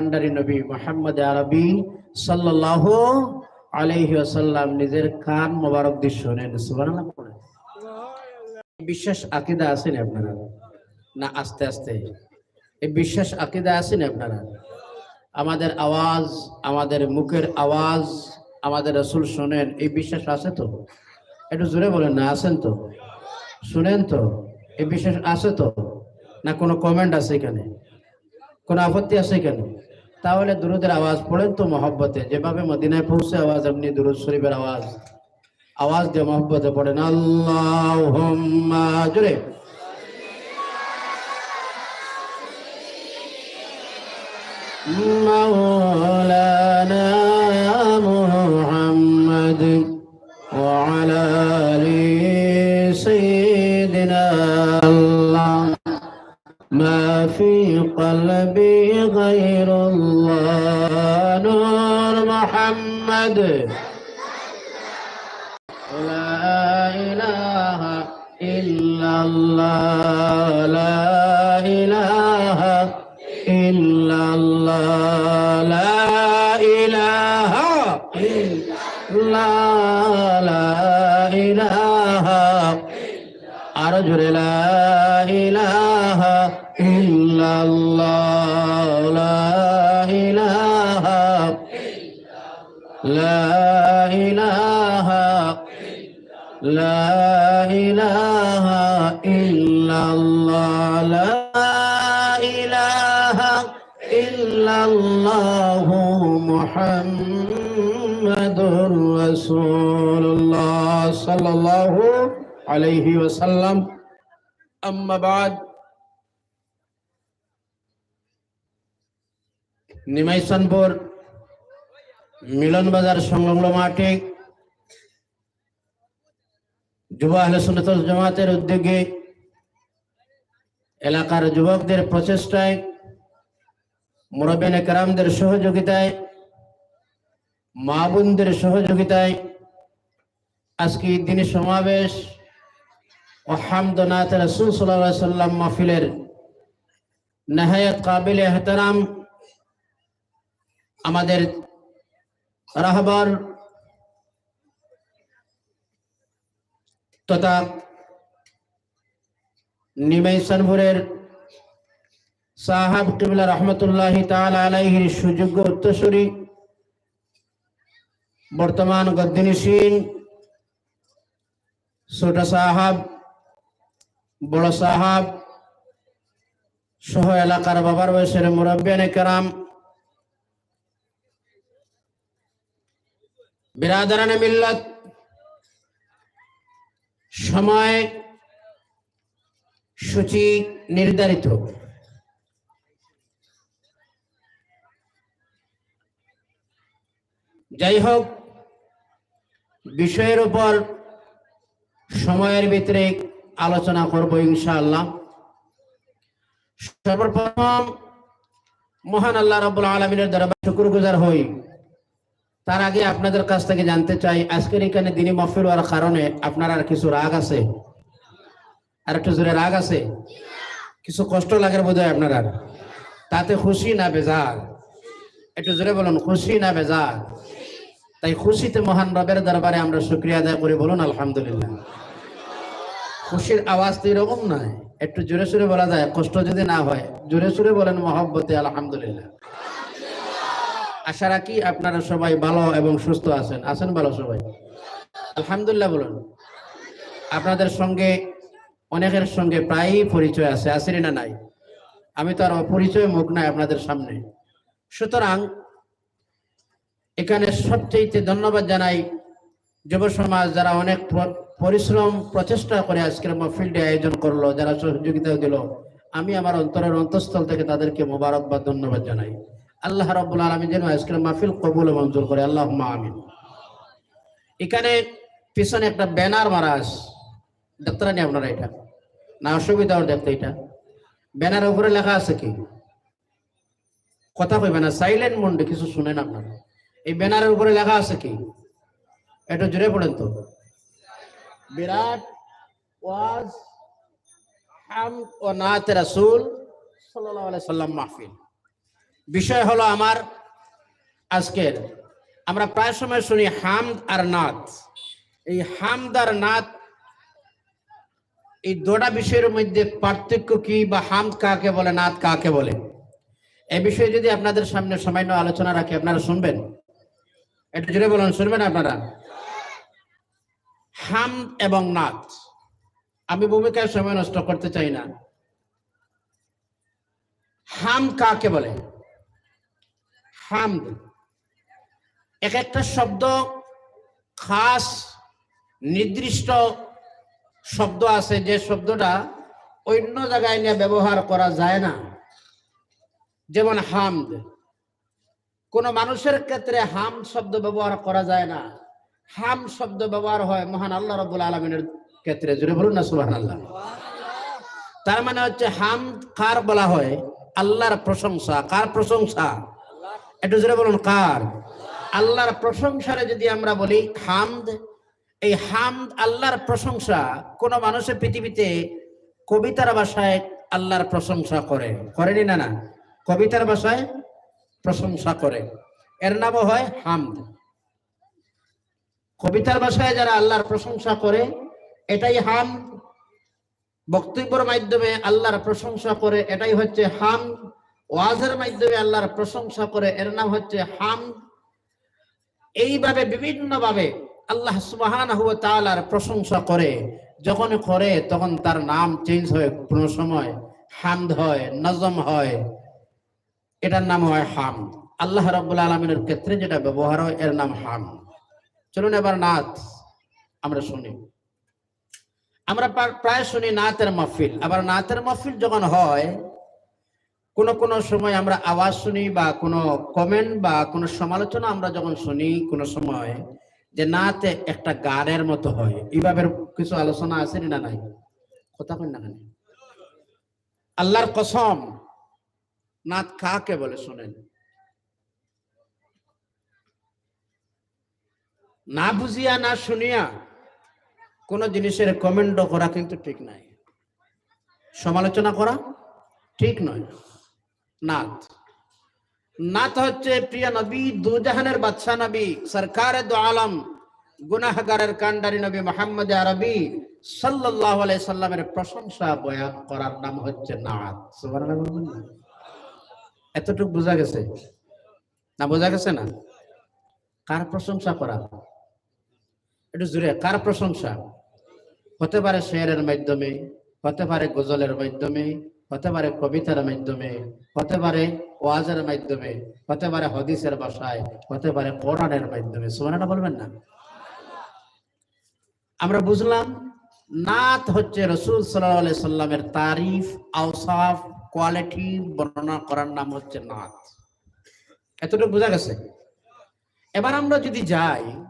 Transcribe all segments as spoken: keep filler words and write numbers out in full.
কান্ডারি নবী মুহাম্মদ আরবি সাল্লাল্লাহু আলাইহি ওয়াসাল্লাম নিজের কান মোবারক দি শোনেন। সুবহানাল্লাহ পড়েন। বিশ্বাস আকিদা আছে নি আপনারা? না, আস্তে আস্তে। এই বিশ্বাস আকিদা আছে নি আপনারা? আমাদের আওয়াজ, আমাদের মুখের আওয়াজ, আমাদের রসুল শোনেন, এই বিশ্বাস আছে তো? একটু জোরে বলেন না, আছেন তো? শুনেন তো? এই বিশ্বাস আছে তো? না কোনো কমেন্ট আছে এখানে? কোনো আপত্তি আছে এখানে? তাহলে দুরুদের আওয়াজ পড়েন তো মহব্বতে, যেভাবে মদিনায় পৌঁছে আওয়াজ, এমনি দুরুদ শরীফের আওয়াজ। আওয়াজ দিয়ে মহব্বতে পড়েন, আল্লাহুম্মা, জোরে। مولانا محمد وعلى آل سيدنا الله. ما في قلبي غير الله. نور محمد. لا إله إلا الله. لا إله إلا الله. لا إله إلا الله. لا إله. আরো জোরে, لا إله إلا الله. لا إله. لا إله. لا إله إلا الله. لا إله إلا الله محمد رسول الله صلى الله عليه وسلم. أما بعد. নিমাইশানপুর মিলন বাজার সংলগ্ন মাঠে যুব আহলে সুন্নাত ওয়াল জামাতের উদ্যোগে এলাকার যুবকদের প্রচেষ্টায়, মুরব্বিয়ানে কেরামদের সহযোগিতায়, মা বোনদের সহযোগিতায় আজকে এই দিনই সমাবেশ ও হামদ ও নাতে রাসূল সাল্লাল্লাহু আলাইহি ওয়াসাল্লাম মাহফিলের নেহায়েত কাবিল এহতেরাম আমাদের রাহবার তথা নিমাইশানপুরের সাহাব কিবলা রহমতুল্লাহি তাআলা আলাইহির সুযোগ্য উত্তরসূরি, বর্তমান গদ্দিনশীন ছোট সাহাব, বড় সাহাব সহ এলাকার বাবার বয়সের মুরব্বিয়ানে কেরাম, বিরাদারানে মিল্লাত, সময় সূচি নির্ধারিত। যাই হোক, বিষয়ের উপর সময়ের ভিতরে আলোচনা করব ইনশাআল্লাহ। সর্বপ্রথম মহান আল্লাহ রাব্বুল আলামিনের দরবারে শুকরগুজার হই। তার আগে আপনাদের কাছ থেকে জানতে চাই, আজকের এখানে দিনী মাহফিল হওয়ার কারণে আপনার আর কিছু রাগ আছে? আর একটু জোরে, রাগ আছে? কিছু কষ্ট লাগের বোধহয় আপনার। আর তাতে খুশি না বেজার? একটু জোরে বলুন, খুশি না বেজার? তাই খুশিতে মহান রবের দরবারে আমরা শুকরিয়া আদায় করি, বলুন আলহামদুলিল্লাহ। খুশির আওয়াজ তো এরকম নয়, একটু জোরে সুরে বলা যায়, কষ্ট যদি না হয়, জোরে সুরে বলেন মহব্বতে আলহামদুলিল্লাহ। আশা রাখি আপনারা সবাই ভালো এবং সুস্থ আছেন। আছেন ভালো সবাই? আলহামদুলিল্লাহ বলুন। আপনাদের সঙ্গে, অনেকের সঙ্গে প্রায়ই পরিচয় আছে, আছে না নাই? আমি তো আর অপরিচয় মুখ নাই আপনাদের সামনে। সুতরাং এখানে সবচেয়ে ধন্যবাদ জানাই যুব সমাজ, যারা অনেক প্র-, পরিশ্রম, প্রচেষ্টা করে আজকের মাহফিলটি আয়োজন করলো, যারা সহযোগিতা দিল, আমি আমার অন্তরের অন্তঃস্থল থেকে তাদেরকে মোবারকবাদ, ধন্যবাদ জানাই। আল্লাহ রাব্বুল আলামিন যেন আজকের মাহফিল কবুল ও মঞ্জুর করে, আল্লাহুম্মা আমিন। এখানে পিছনে একটা ব্যানার মারা আছে, দেখতে পাননি আপনারা? এটা না অসুবিধা ওর দেখতে, এটা ব্যানারের উপরে লেখা আছে কি? কথা কইবা না, সাইলেন্ট মোডে কিছু শুনেন আপনারা। এই ব্যানারের উপরে লেখা আছে কি? একটু জোরে পড়েন তো। বিরাট ওয়াজ, হামদ ও নাতে রাসূল সাল্লাল্লাহু আলাইহি সাল্লাম মাহফিল। বিষয় হলো আমার আজকের, আমরা প্রায় সময় শুনি হামদ আর নাত। এই হামদ আর নাত, এই দুটা বিষয়ের মধ্যে পার্থক্য কি, বা হামদ কাকে বলে, নাত কাকে বলে, এ বিষয়ে যদি আপনাদের সামনে সামান্য আলোচনা রাখি, আপনারা শুনবেন? একটু জোরে বলুন, শুনবেন আপনারা? হামদ এবং নাত, আমি ভূমিকায় সময় নষ্ট করতে চাই না। হামদ কাকে বলে? হামদ এক একটা শব্দ, খাস নির্দিষ্ট শব্দ আছে, যে শব্দটা অন্য জায়গায় নিয়ে ব্যবহার করা যায় না। যেমন হামদ, কোনো মানুষের ক্ষেত্রে হামদ শব্দ ব্যবহার করা যায় না। হামদ শব্দ ব্যবহার হয় মহান আল্লাহ রাব্বুল আলামিনের ক্ষেত্রে। জোরে বলুন না সুবহানাল্লাহ। তার মানে হচ্ছে হামদ কার বলা হয়? আল্লাহর প্রশংসা। কার প্রশংসা? একটু জোরে বলুন, কার? আল্লাহর প্রশংসারে যদি আমরা বলি হামদ, এই হামদ, আল্লাহর প্রশংসা, কোনো মানুষে পৃথিবীতে কবিতার ভাষায় আল্লাহর প্রশংসা করে, করেনি না? না, কবিতার ভাষায় প্রশংসা করে, এর নামও হয় হামদ। কবিতার ভাষায় যারা আল্লাহর প্রশংসা করে, এটাই হামদ। বক্তব্যের মাধ্যমে আল্লাহর প্রশংসা করে, এটাই হচ্ছে হামদ। ওয়াজের মাধ্যমে আল্লাহর প্রশংসা করে, এর নাম হচ্ছে হামদ। এইভাবে বিভিন্নভাবে আল্লাহ সুবহানাহু ওয়া তাআলার প্রশংসা করে, যখন করে তখন তার নাম চেঞ্জ হয়, কোনো সময় হামদ হয়, নজম হয়, এটার নাম হয় হামদ। আল্লাহ রাব্বুল আলামিনের ক্ষেত্রে যেটা ব্যবহার হয়, এর নাম হামদ। চলুন, এবার নাত আমরা শুনি। আমরা প্রা-, প্রায় শুনি নাতের মাহফিল। আবার নাতের মাহফিল যখন হয়, কোনো কোনো সময় আমরা আওয়াজ শুনি বা কোনো কমেন্ট বা কোনো সমালোচনা আমরা যখন শুনি কোনো সময়, যে নাতে একটা গানের মতো হয়, এইভাবে কিছু আলোচনা আছে না নাই? কথা কই না কেন? আল্লাহর কসম, নাত কাকে বলে শুনেন। না বুঝিয়া, না শুনিয়া কোনো জিনিসের কমেন্টও করা কিন্তু ঠিক নাই, সমালোচনা করা ঠিক নয়। নাত, নাত হচ্ছে প্রিয় নবী, দুজাহানের বাদশা নবী, সরকারে দু আলম, গুনাহগারের কাণ্ডারি নবী মোহাম্মদ আরবি সাল্লাল্লাহু আলাইহি সাল্লামের প্রশংসা বয়ান করার নাম হচ্ছে নাত। সুবহানাল্লাহ বলবেন না? এতটুকু বোঝা গেছে না? বোঝা গেছে না? কার প্রশংসা করা? একটু জোরে, কার প্রশংসা? হতে পারে শেরের মাধ্যমে, হতে পারে গজলের মাধ্যমে, হতে পারে কবিতার মাধ্যমে, হতে পারে ওয়াজের মাধ্যমে, হতে পারে হাদিসের ভাষায়, হতে পারে কোরআনের মাধ্যমে। সুবহানাল্লাহ বলবেন না? আমরা বুঝলাম, নাত হচ্ছে রসুল সাল্লাল্লাহু আলাইহি সাল্লামের তারিফ, আওসাফ, কোয়ালিটি বর্ণনা করার নাম হচ্ছে নাত। এতটুকু বোঝা গেছে? এবার আমরা যদি যাই,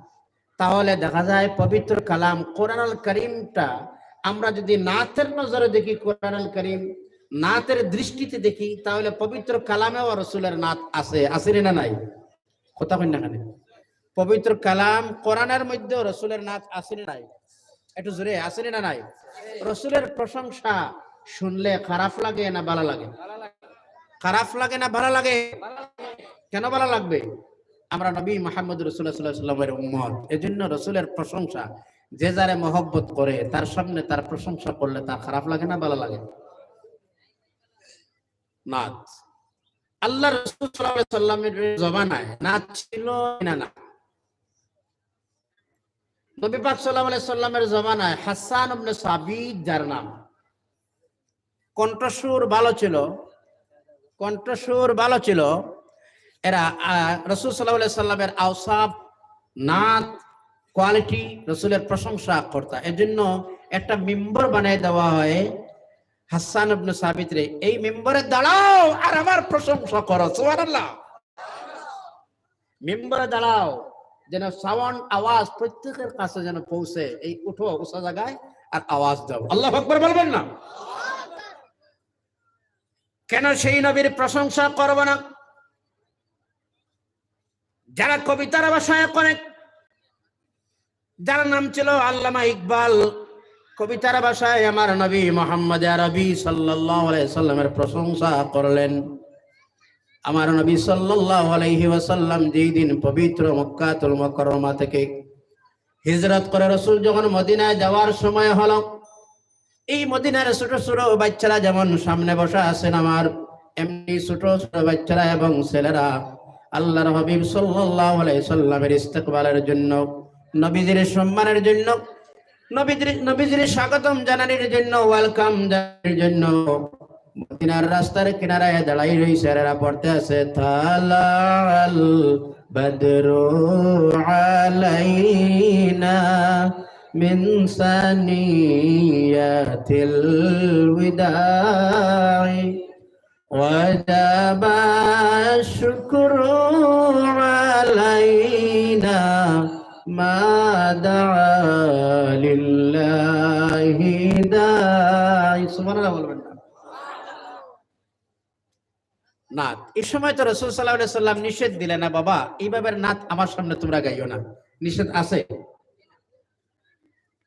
তাহলে দেখা যায় পবিত্র কালাম কোরআনুল করিমটা আমরা যদি নাতের নজরে দেখি, কোরআনুল করিম নাতের দৃষ্টিতে দেখি, তাহলে পবিত্র কালামেও রসুলের নাত আছে, আছে না নাই? কথা কই না কেন? পবিত্র কালাম কোরআনের মধ্যে রসুলের নাত আছে না নাই? একটু জোরে, আছে না নাই? রসুলের প্রশংসা শুনলে খারাপ লাগে না ভালো লাগে? খারাপ লাগে না ভালো লাগে? কেন ভালো লাগবে? আমরা নবী মুহাম্মদ রাসূলুল্লাহ সাল্লাল্লাহু আলাইহি ওয়াসাল্লামের উম্মত, এজন্য রসুলের প্রশংসা, যে যারে মহব্বত করে তার সামনে তার প্রশংসা করলে তার খারাপ লাগে না ভালো লাগে? নাত। আল্লাহ রসুল সাল্লাল্লাহু আলাইহি সাল্লামের জমানায় নাত ছিল না? না। নবী পাক সাল্লাল্লাহু আলাইহি সাল্লামের জমানায় হাসান ইবনে সাবিত, যার নাম, কণ্ঠসুর ভালো ছিল, কণ্ঠসুর ভালো ছিল। এরা, আহ, রাসূল সাল্লাল্লাহু আলাইহি সাল্লামের আওসাফ, নাত, কোয়ালিটি, রসুলের প্রশংসা করতা। এজন্য একটা মিম্বর বানাই দেওয়া হয় হাসান ইবনে সাবিতরে, "এই মিম্বরে দাঁড়াও আর আমার প্রশংসা করো।" সুবহানাল্লাহ। মিম্বরে দাঁড়াও, যেন সাউন্ড, আওয়াজ প্রত্যেকের কাছে যেন পৌঁছে। এই উঠো উঁচা জায়গায় আর আওয়াজ দাও। আল্লাহু আকবার বলবেন না? কেন সেই নবীর প্রশংসা করব না? যারা কবিতার ভাষায় করে, যার নাম ছিল আল্লামা ইকবাল, কবিতার ভাষায় আমার নবী মোহাম্মদ আরবি সাল্লাল্লাহু আলাইহি সাল্লামের প্রশংসা করলেন। আমার নবী সাল্লাল্লাহু আলাইহি ওয়াসাল্লাম যেই দিন পবিত্র মক্কাতুল মুকাররমা থেকে হিজরত করে রসুল যখন মদিনায় যাওয়ার সময় হলো, এই মদিনার ছোট ছোট বাচ্চারা যেমন সামনে বসা আছেন আমার, এমনি ছোট ছোট বাচ্চারা এবং ছেলেরা আল্লাহর হাবিব সাল্লাল্লাহু আলাইহি সাল্লামের ইস্তেকবালের জন্য, নবীজির সম্মানের জন্য, নবীজির নবীজির স্বাগতম জানানোর জন্য, ওয়েলকাম জানানোর জন্য মদিনার রাস্তার কিনারায় দাঁড়াই রইছে। আর এরা পড়তে আছে, "তালাআল বদরু আলাইনা মিন সানিয়াতিল বিদাই।" وجب الشكر علينا ما دعا لله داعي। সুবহানাল্লাহ বলবেন না? নাত। এই সময় তো রাসূল সাল্লাল্লাহু আলাইহি ওয়াসাল্লাম নিষেধ দিলেন না, "বাবা, এইভাবে নাত আমার সামনে তোমরা গাইও না।" নিষেধ আছে?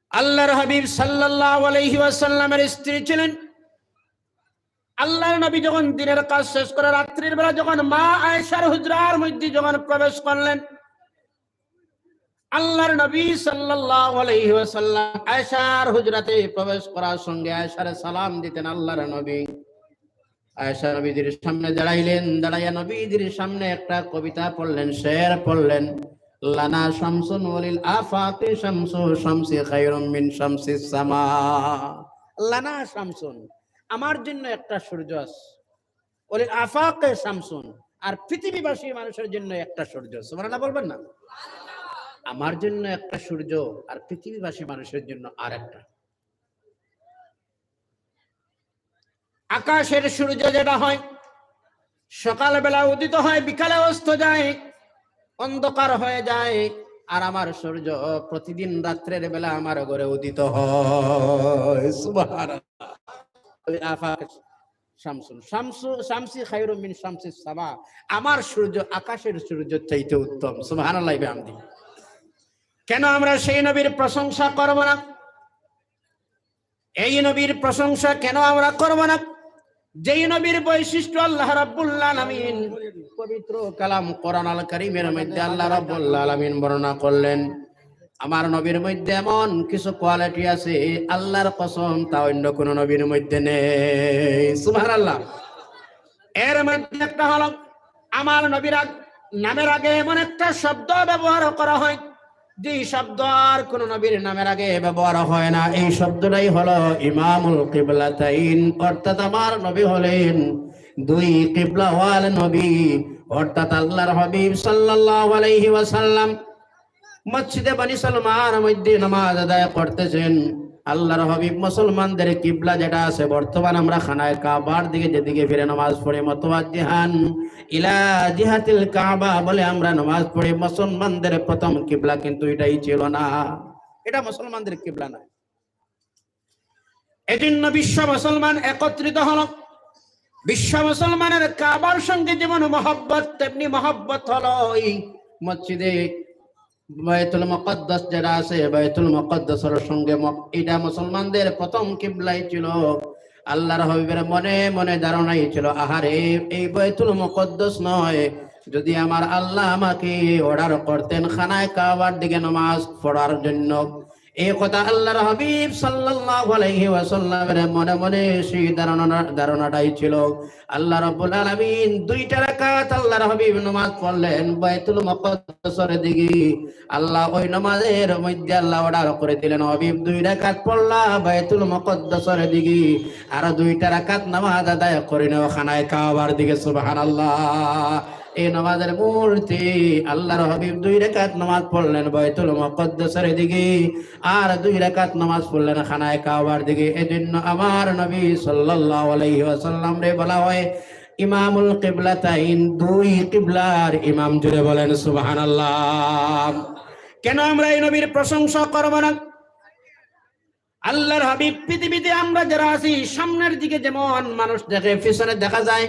আল্লাহর হাবিব সাল্লাল্লাহু আলাইহি ওয়াসাল্লামের স্ত্রী ছিলেন। আল্লাহর নবী যখন দিনের কাজ শেষ করে রাত্রির বেলা যখন মা আয়েশার হুজরার মধ্যে যখন প্রবেশ করলেন, আল্লাহর নবী সাল্লাল্লাহু আলাইহি ওয়াসাল্লাম আয়েশার হুজরাতে প্রবেশ করার সঙ্গে আয়েশারে সালাম দিতেন আল্লাহর নবী। আয়েশা নবীজির সামনে দাঁড়াইলেন, দাঁড়াইয়া নবীজির সামনে একটা কবিতা পড়লেন, শের পড়লেন, "লানা শামসুন ওয়ালিল আফাকি শামসু, শামসি খায়রুম মিন শামসিস সামা।" লানা শামসুন, আমার জন্য একটা সূর্য আছে। ওয়ালিল আফাকে শামসুন, আর পৃথিবীবাসী মানুষের জন্য একটা সূর্য। সুবহানাল্লাহ বলবেন না? আমার জন্য একটা সূর্য, আর পৃথিবীবাসী মানুষের জন্য আর একটা। আকাশের সূর্য যেটা হয়, সকালবেলা উদিত হয়, বিকালে অস্ত যায়, অন্ধকার হয়ে যায়। আর আমার সূর্য প্রতিদিন রাত্রের বেলা আমার ঘরে উদিত হয়। সুবহানাল্লাহ। ওই আফাক শামসুন, শামসু, শামসি খায়রুম মিন শামসিস সামা। আমার সূর্য আকাশের সূর্য চাইতে উত্তম। সুবহানাল্লাহ বিহামদি। কেন আমরা সেই নবীর প্রশংসা করব না? এই নবীর প্রশংসা কেন আমরা করব না? যেই নবীর বৈশিষ্ট্য আল্লাহ রাব্বুল আলামিন পবিত্র কালাম কোরআন আল কারীমের মধ্যে আল্লাহ রাব্বুল আলামিন বর্ণনা করলেন, আমার নবীর মধ্যে এমন কিছু কোয়ালিটি আছে, আল্লাহর কসম, তা অন্য কোনো নবীর মধ্যে নেই। সুবহানাল্লাহ। এর মধ্যে একটা হলো, আমার নবীর আগ-, নামের আগে এমন একটা শব্দ ব্যবহার করা হয়, যে শব্দ আর কোন নবীর নামের আগে ব্যবহার হয় না। এই শব্দটাই হলো ইমামুল কিবলাতাইন, অর্থাৎ আমার নবী হলেন দুই কিবলাওয়ালা নবী, অর্থাৎ আল্লাহর হাবিব সাল্লাল্লাহু আলাইহি ওয়াসাল্লাম মসজিদে বনি সালমার মধ্যে নামাজ আদায় করতেছেন। আল্লাহর হাবিব মুসলমানদের কিবলা যেটা আছে, বর্তমান আমরা খানায়ে কাবার দিকে যেদিকে ফিরে নামাজ পড়ি, মুতাওয়াজ্জিহান ইলা জিহাতিল কাবা বলে আমরা নামাজ পড়ি। মুসলমানদের প্রথম কিবলা কিন্তু এটাই ছিল না, এটা মুসলমানদের কিবলা নয়। এজন্য বিশ্ব মুসলমান একত্রিত হলো। বিশ্ব মুসলমানের কাবার সঙ্গে যেমন মহব্বত, তেমনি মহব্বত হলো এই মসজিদে বায়তুল মুকাদ্দাস যেটা আছে, বায়তুল মুকাদ্দাসের সঙ্গে ম-, এটা মুসলমানদের প্রথম কিবলাই ছিল। আল্লাহর হাবিবের মনে মনে ধারণাই ছিল, আহারে, এই বায়তুল মুকাদ্দাস নয়, যদি আমার আল্লাহ আমাকে অর্ডার করতেন খানায়ে কাবার দিকে নামাজ পড়ার জন্য, এই কথা আল্লাহর হাবিব সাল্লাল্লাহু আলাইহি ওয়াসাল্লামের মনে মনে সেই ধারণা, ধারণাটাই ছিল। আল্লাহ রাব্বুল আলামিন দুইটা রাকাত আল্লাহর হাবিব নামাজ পড়লেন বায়তুল মুকাদ্দাসের দিকে। আল্লাহ ওই নামাজের মধ্যে আল্লাহ অর্ডার করে দিলেন, হাবিব দুই রাকাত পড়লা বায়তুল মুকাদ্দাসের দিকে, আর দুইটা রাকাত নামাজ আদায় করে নেও খানায়ে কাবার দিকে। সুবহানাল্লাহ। এই নামাজের মুহূর্তে আল্লাহর হাবিব দুই রাকাত নামাজ পড়লেন বায়তুল মুকাদ্দাসের দিকে, আর দুই রাকাত নামাজ পড়লেন খানায়ে কাবার দিকে। এজন্য আমার নবী সাল্লাল্লাহু আলাইহি ওয়াসাল্লামরে বলা হয় ইমামুল কিবলাতাইন, দুই কিবলার ইমাম। জোরে বলেন সুবহানাল্লাহ। কেন আমরা এই নবীর প্রশংসা করব না? আল্লাহর হাবিব পৃথিবীতে আমরা যারা আছি, সামনের দিকে যেমন মানুষ দেখে, পিছনে দেখা যায়?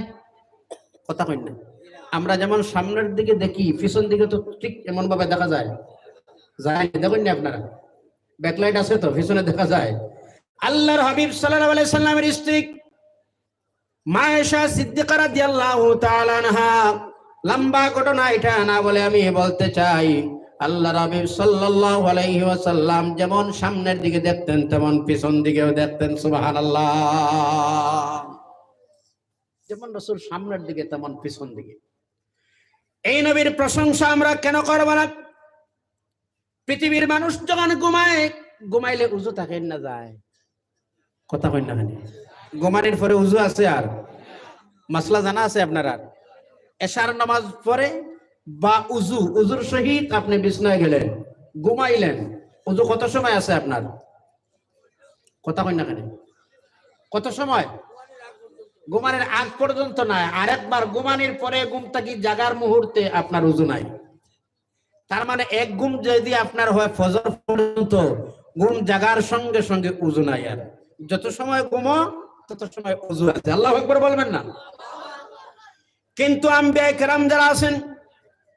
কথা কইন না। আমরা যেমন সামনের দিকে দেখি, পিছন দিকে তো ঠিক এমন ভাবে দেখা যায়? যায় না, দেখেন না আপনারা? ব্যাকলাইট আছে তো, পিছনে দেখা যায়। আল্লাহর হাবিব সাল্লাল্লাহু আলাইহি সাল্লামের স্ত্রী মা আয়েশা সিদ্দিকা রাদিয়াল্লাহু তাআলা আনহা, লম্বা ঘটনা এটা না বলে আমি বলতে চাই, আল্লাহর হাবিব সাল্লাল্লাহু আলাইহি ওয়াসাল্লাম যেমন সামনের দিকে দেখতেন তেমন পিছন দিকেও দেখতেন। সুবহানাল্লাহ। যেমন রাসূল সামনের দিকে তেমন পিছন দিকে। এই নবীর প্রশংসা আমরা কেন করব না? পৃথিবীর মানুষ যখন ঘুমায়, ঘুমাইলে উজু থাকে না যায়? কথা কইন না কেনে? ঘুমানির পরে উজু আছে আর? মাসলা জানা আছে আপনার আর? এশার নামাজ পরে বা উজু, উজুর সহিত আপনি বিছনায় গেলেন, ঘুমাইলেন, উজু কত সময় আছে আপনার? কথা কইন না কেনে? কত সময়? ঘুমানির আগ পর্যন্ত নাই, আরেকবার ঘুমানির পরে ঘুম থাকি জাগার মুহূর্তে আপনার উজু নাই। তার মানে এক ঘুম যদি আপনার হয় ফজর পর্যন্ত, ঘুম জাগার সঙ্গে সঙ্গে উজু নাই আর। যত সময় ঘুমো তত সময় উজু আছে। আল্লাহু আকবার বলবেন না? কিন্তু আম্বিয়া কেরাম যারা আছেন,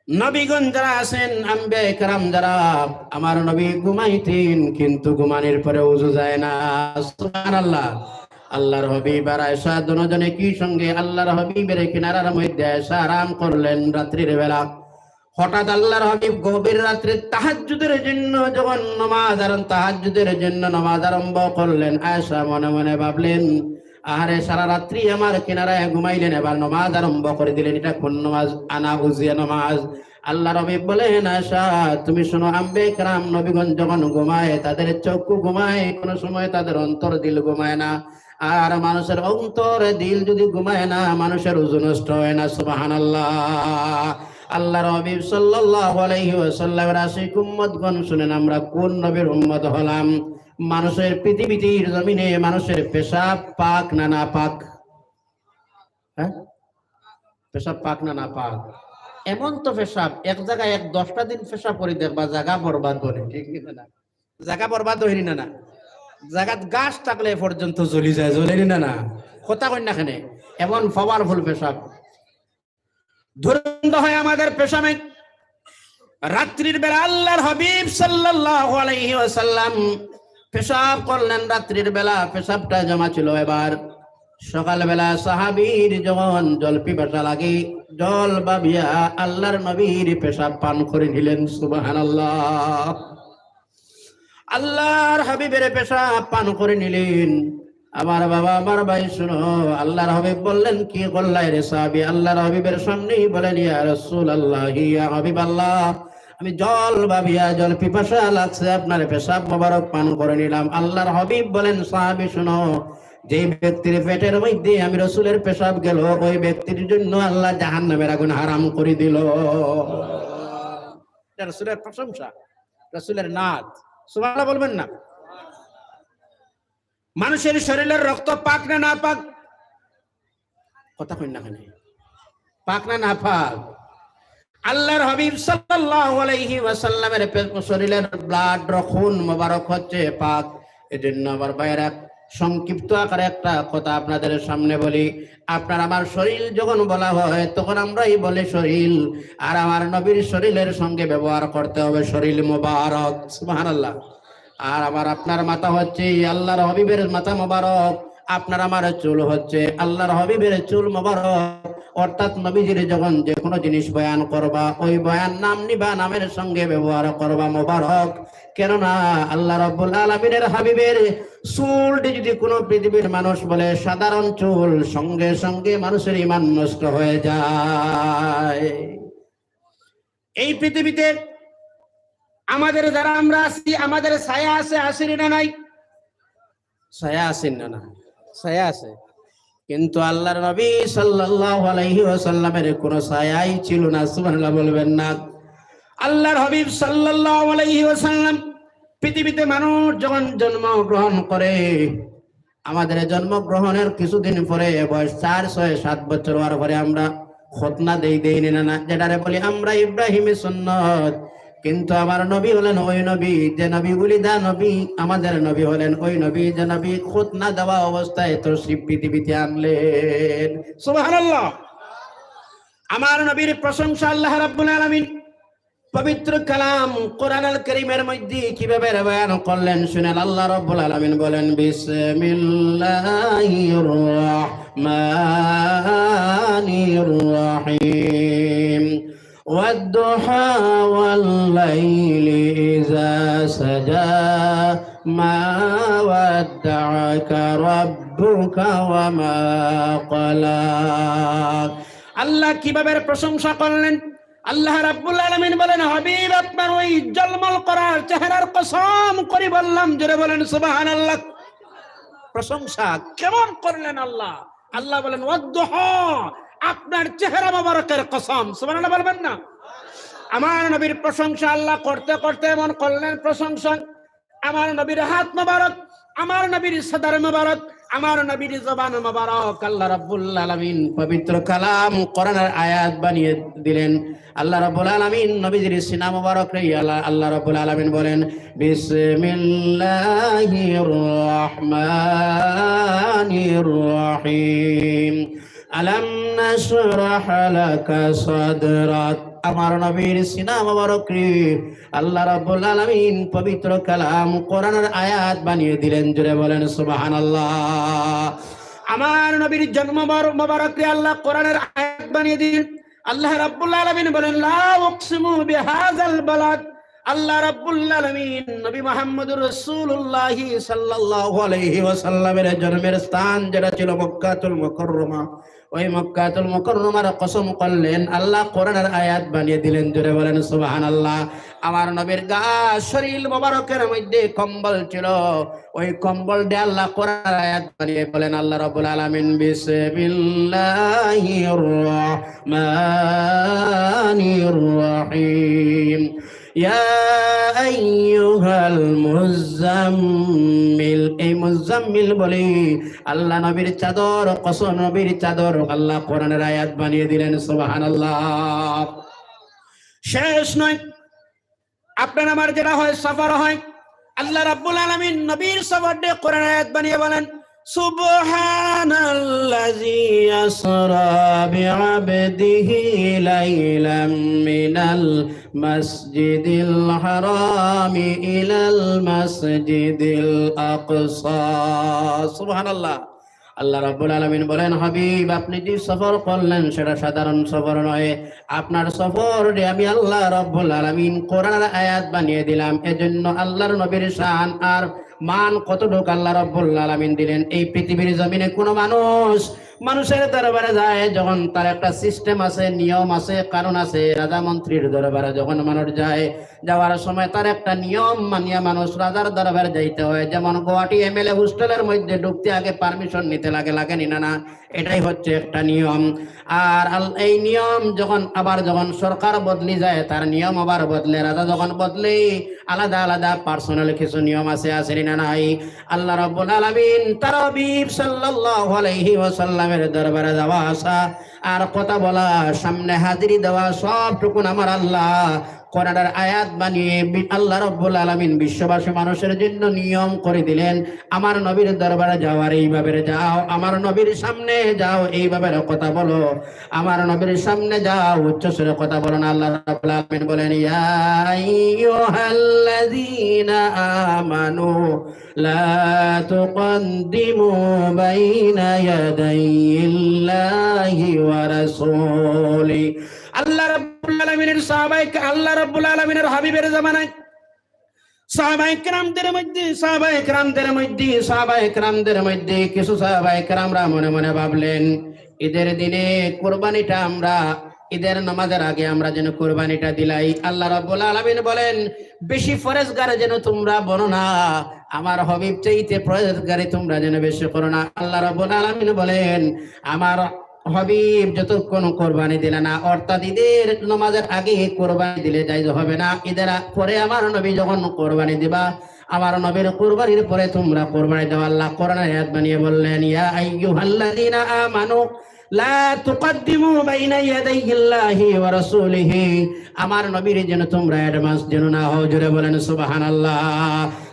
নবীগণ যারা আছেন, আম্বিয়া কেরাম যারা, আমার নবী ঘুমাইতেন কিন্তু ঘুমানির পরে উজু যায় না। সুবহানাল্লাহ। আল্লাহর হাবিব আর আয়েশা দুজনে কি সঙ্গে আল্লাহর হাবিবের কিনারার মধ্যে আয়েশা আরাম করলেন রাত্রির বেলা। হঠাৎ আল্লাহর হাবিব গভীর রাত্রে তাহাজ্জুদের জন্য যখন নামাজ আরম্ভ, তাহাজ্জুদের জন্য নামাজ আরম্ভ করলেন, আয়েশা মনে মনে ভাবলেন, "আরে, সারা রাত্রি আমার কিনারায় ঘুমাইলেন, এবার নামাজ আরম্ভ করে দিলেন, এটা কোন নামাজ? আনা উজিয়া নামাজ।" আল্লাহর হাবিব বলেন, "আয়েশা, তুমি শোনো, আম্বিয়া কেরাম নবীগণ যখন ঘুমায়, তাদের চক্ষু ঘুমায়, কোনো সময় তাদের অন্তর দিল ঘুমায় না।" আর মানুষের অন্তর দিল যদি ঘুমায় না, মানুষের উজু নষ্ট হয় না। সুবহানাল্লাহ। আল্লাহর হাবিব সাল্লাল্লাহু আলাইহি ওয়াসাল্লামের আশিক উম্মতগণ, শুনেন, আমরা কোন নবীর উম্মত হলাম? মানুষের পৃথিবীর জমিনে মানুষের পেশাব পাক না নাপাক? হ্যাঁ, পেশাব পাক না নাপাক? এমন তো পেশাব, এক জাগায় এক দশটা দিন পেশাব করি দেখবা, জাগা বরবাদ বলে, ঠিক না? জাগা বরবাদ হইনি না, না? জাগাত গাছ থাকলে পর্যন্ত জ্বলি যায়, জ্বলেনি না, না? কথা কইন না কেনে? এমন পাওয়ারফুল পেশাব। দুর্গন্ধ হয় আমাদের পেশাবে। রাত্রির বেলা আল্লাহর হাবিব সাল্লাল্লাহু আলাইহি ওয়াসাল্লাম পেশাব করলেন, রাত্রির বেলা পেশাবটা জমা ছিল। এবার সকালবেলা সাহাবীর যখন জল পিপাসা লাগে, জল ভাবিয়া আল্লাহর নবীর পেশাব পান করে নিলেন। সুবহানাল্লাহ। আল্লাহর হাবিবের পেশাব পান করে নিলেন। আমার বাবা, আমার ভাই, শুনো, আল্লাহর হাবিব বললেন, "কি করলাই রে সাহাবী?" আল্লাহর হাবিবের সামনেই বলেন, "ইয়া রাসূলুল্লাহ, ইয়া হাবিবাল্লাহ, আমি জল ভাবিয়া, জল পিপাসা লাগছে, আপনার পেশাব মোবারক পান করে নিলাম।" আল্লাহর হাবিব বলেন, "সাহাবী, শুনো, যেই ব্যক্তির পেটের মধ্যে আমি রসুলের পেশাব গেল, ওই ব্যক্তির জন্য আল্লাহ জাহান্নামের আগুন হারাম করে দিল।" এটা রসুলের প্রশংসা, রসুলের নাত। সুবহানাল্লাহ বলবেন না? মানুষের শরীরের রক্ত পাক না নাপাক? কথা কইন না কেনে? পাক না নাপাক? আল্লাহর হাবিব সাল্লাল্লাহু আলাইহি ওয়াসাল্লামের পে-, শরীরের ব্লাড, রখুন মোবারক হচ্ছে পাক। এজন্য আমার ভাইয়েরা, সংক্ষিপ্ত আকারে একটা কথা আপনাদের সামনে বলি। আপনার আমার শরীর যখন বলা হয়, তখন আমরাই বলি শরীর, আর আমার নবীর শরীরের সঙ্গে ব্যবহার করতে হবে শরীর মোবারক। সুবহানাল্লাহ। আর আমার আপনার মাথা হচ্ছে আল্লাহর হাবিবের মাথা মোবারক, আপনার আমার চুল হচ্ছে আল্লাহর হাবিবের চুল মোবারক। অর্থাৎ নবীজির যখন যে কোনো জিনিস বয়ান করবা, ওই বয়ান নাম নিবা, নামের সঙ্গে ব্যবহার করবা মোবারক। কেননা আল্লাহ রাব্বুল আলামিনের হাবিবের চুলটি যদি কোনো পৃথিবীর মানুষ বলে সাধারণ চুল, সঙ্গে সঙ্গে মানুষের ঈমান নষ্ট হয়ে যায়। এই পৃথিবীতে আমাদের যারা আমরা আছি, আমাদের ছায়া আছে, আছে না নাই? ছায়া আছে না, না? ছায়া আছে। কিন্তু আল্লাহর নবী সাল্লাল্লাহু আলাইহি ওয়াসাল্লামের কোনো ছায়াই ছিল না। সুবহানাল্লাহ বলবেন না? আল্লাহর হাবিব সাল্লাল্লাহু আলাইহি ওয়াসাল্লাম পৃথিবীতে মানুষ যখন জন্মগ্রহণ করে, আমাদের জন্মগ্রহণের কিছুদিন পরে, বয়স চার, ছয়, সাত বছর হওয়ার পরে আমরা খতনা দেই, দেই নি না, না? যেটারে বলি আমরা ইব্রাহিমী সুন্নত। কিন্তু আমার নবী হলেন ওই নবী, যে নবী উলিদা নবী, আমাদের নবী হলেন ওই নবী, যে নবী খতনা দেওয়া অবস্থায় তশরিফ পৃথিবীতে আনলেন। সুবহানাল্লাহ। আমার নবীর প্রশংসা আল্লাহ রাব্বুল আলামিন পবিত্র কালাম কোরআনুল কারীমের মধ্যে কিভাবে বয়ান করলেন শুনেন। আল্লাহ রাব্বুল আলামিন বলেন, বিসমিল্লাহির রহমানির রহিম। والضحى والليل إذا سجى، ما ودعك ربك وما قلى। আল্লাহ কিভাবে প্রশংসা করলেন? আল্লাহ রাব্বুল আলামিন বলেন, হাবিব, আপনার ওই ঝলমল করার চেহারার কসম করি বললাম, জোরে বলেন সুবহানাল্লাহ। প্রশংসা কেমন করলেন আল্লাহ? আল্লাহ বলেন, ওয়াদ্দুহা, আপনার চেহারা মোবারকের কসম। সুবহানাল্লাহ বলবেন না? আমার নবীর প্রশংসা আল্লাহ করতে করতে এমন করলেন প্রশংসা, আমার নবীর হাত মোবারক, আমার নবীর সদর মোবারক, আমার নবীর জবান মোবারক আল্লাহ রাব্বুল আলামিন পবিত্র কালাম কোরআনের আয়াত বানিয়ে দিলেন। আল্লাহ রাব্বুল আলামিন নবীজির সিনা মোবারকরে আল্লাহ, আল্লাহ রাব্বুল আলামিন বলেন, বিসমিল্লাহির রহমানির রহিম। আলাম নাশরাহ লাকা সাদরাক। আমার নবীর সিনা মোবারকরে আল্লাহ রাব্বুল আলামিন পবিত্র কালাম কোরআনের আয়াত বানিয়ে দিলেন। জোরে বলেন সুবহানাল্লাহ। আমার নবীর জন্ম মোবার-, মোবারকরে আল্লাহ কোরআনের আয়াত বানিয়ে দিলেন। আল্লাহ রাব্বুল আলামিন বলেন, লা উকসিমু বিহাযাল বালাদ। আল্লাহ রাব্বুল আলামিন নবী মুহাম্মদুর রাসূলুল্লাহ সাল্লাল্লাহু আলাইহি ওয়াসাল্লামের জন্মের স্থান যেটা ছিল মক্কাতুল মুকাররমা, ওই মক্কাতুল মুকাররমার কসম করলেন, আল্লাহ কোরআনের আয়াত বানিয়ে দিলেন। জোরে বলেন সুবহানাল্লাহ। আমার নবীর গা শরীর মোবারকের মধ্যে কম্বল ছিল, ওই কম্বল দিয়ে আল্লাহ কোরআনের আয়াত বানিয়ে বলেন আল্লাহ রাব্বুল আলামিন, বিসমিল্লাহির রহমানির রহিম। ইয়া আইয়ুহাল মুজাম্মিল, এই মুজাম্মিল বলে আল্লাহ নবীর চাদর, কসম নবীর চাদর আল্লাহ কোরআনের আয়াত বানিয়ে দিলেন। সুবহানাল্লাহ। শেষ নয়, আপনার আমার যেটা হয়, সফর হয়, আল্লাহ রাব্বুল আলামিন নবীর সফর দিয়ে কোরআন আয়াত বানিয়ে বলেন, সুবহানাল্লাযী আসরা বিআবদিহি লাইলাম মিনাল মাসজিদিল হারামি ইলাল মাসজিদিল আকসা। সুবহানাল্লাহ। আল্লাহ রাব্বুল আলামিন বলেন, হাবিব, আপনি যে সফর করলেন সেটা সাধারণ সফর নয়। আপনার সফররে আমি আল্লাহ রাব্বুল আলামিন কোরআনের আয়াত বানিয়ে দিলাম। এজন্য আল্লাহর নবীর শান আর মান কতটুক আল্লাহ রাব্বুল আলামিন দিলেন। এই পৃথিবীর জমিনে কোনো মানুষ মানুষের দরবারে যায় যখন, তার একটা সিস্টেম আছে, নিয়ম আছে, কানুন আছে। রাজা মন্ত্রীর দরবারে যখন মানুষ যায়, যাওয়ার সময় তার একটা নিয়ম মানিয়া মানুষ রাজার দরবারে যাইতে হয়। যেমন গুয়াহাটি এমএলএ হোস্টেলের মধ্যে ঢুকতে আগে পারমিশন নিতে লাগে, লাগে নি না? না, এটাই হচ্ছে একটা নিয়ম। আর আল-, এই নিয়ম যখন আবার যখন সরকার বদলি যায়, তার নিয়ম আবার বদলে, রাজা যখন বদলে, আলাদা আলাদা পার্সোনাল কিছু নিয়ম আছে, আছে নি না নাই? আল্লাহ রাব্বুল আলামিন তার হাবিব সাল্লাল্লাহু আলাইহি ওয়াসাল্লামের দরবারে যাওয়া আসা আর কথা বলা, সামনে হাজিরি দেওয়া, সবটুকুন আমার আল্লাহ কোরআনের আয়াত বানিয়ে বি-, আল্লাহ রাব্বুল আলামিন বিশ্ববাসী মানুষের জন্য নিয়ম করে দিলেন। আমার নবীর দরবারে যাওয়ার এইভাবে যাও, আমার নবীর সামনে যাও, এইভাবে কথা বলো, আমার নবীর সামনে যাও, উচ্চ স্বরে কথা বলো না। আল্লাহ রাব্বুল আলামিন বলেন, ইয়া আইয়ুহাল্লাযীনা আমানু লা তুকাদ্দিমু বাইনা ইয়াদাইল্লাহি ওয়া রাসূলি। আল্লাহ রাব্বুল আলামিনের সাহাবায়ে, আল্লাহ রাব্বুল আলামিনের হাবিবের জামানায় সাহাবায়ে কেরামদের মধ্যে, সাহাবায়ে কেরামদের মধ্যে, সাহাবায়ে কেরামদের মধ্যে কিছু সাহাবায়ে কেরামরা মনে মনে ভাবলেন, ঈদের দিনে কুরবানিটা আমরা, ঈদের নামাজের আগে আমরা যেন কুরবানিটা দিলাই। আল্লাহ রাব্বুল আলামিন বলেন, বেশি পরহেজগার যেন তোমরা বনো না, আমার হাবিব চাইতে পরহেজগারি তোমরা যেন বেশি করো না। আল্লাহ রাব্বুল আলামিন বলেন, আমার হাবিব যতক্ষণ কোরবানি দিলে না, অর্থাৎ ঈদের নামাজের আগে কোরবানি দিলে জায়েজ হবে না। ঈদের আ-, পরে আমার নবী যখন কোরবানি দিবা, আমার নবীর কোরবানির পরে তোমরা কোরবানি দেওয়া। আল্লাহ কোরআনের আয়াত বানিয়ে বললেন, ইয়া আইয়ুহাল্লাযীনা আমানু লা তুকাদ্দিমু বাইনা ইয়াদাইল্লাহি ওয়া রাসূলিহি। আমার নবীর যেন তোমরা অ্যাডভান্স যেন না হও। জোরে বলেন সুবহানাল্লাহ।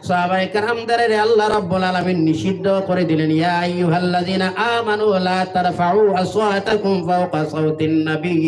সাহাবায়ে কেরামদেররে আল্লাহ রাব্বুল আলামিন নিষিদ্ধ করে দিলেন, ইয়া আইয়ুহাল্লাযীনা আমানু লা তারফাউ আসওয়াতাকুম ফাওকা সাওতিন নবী।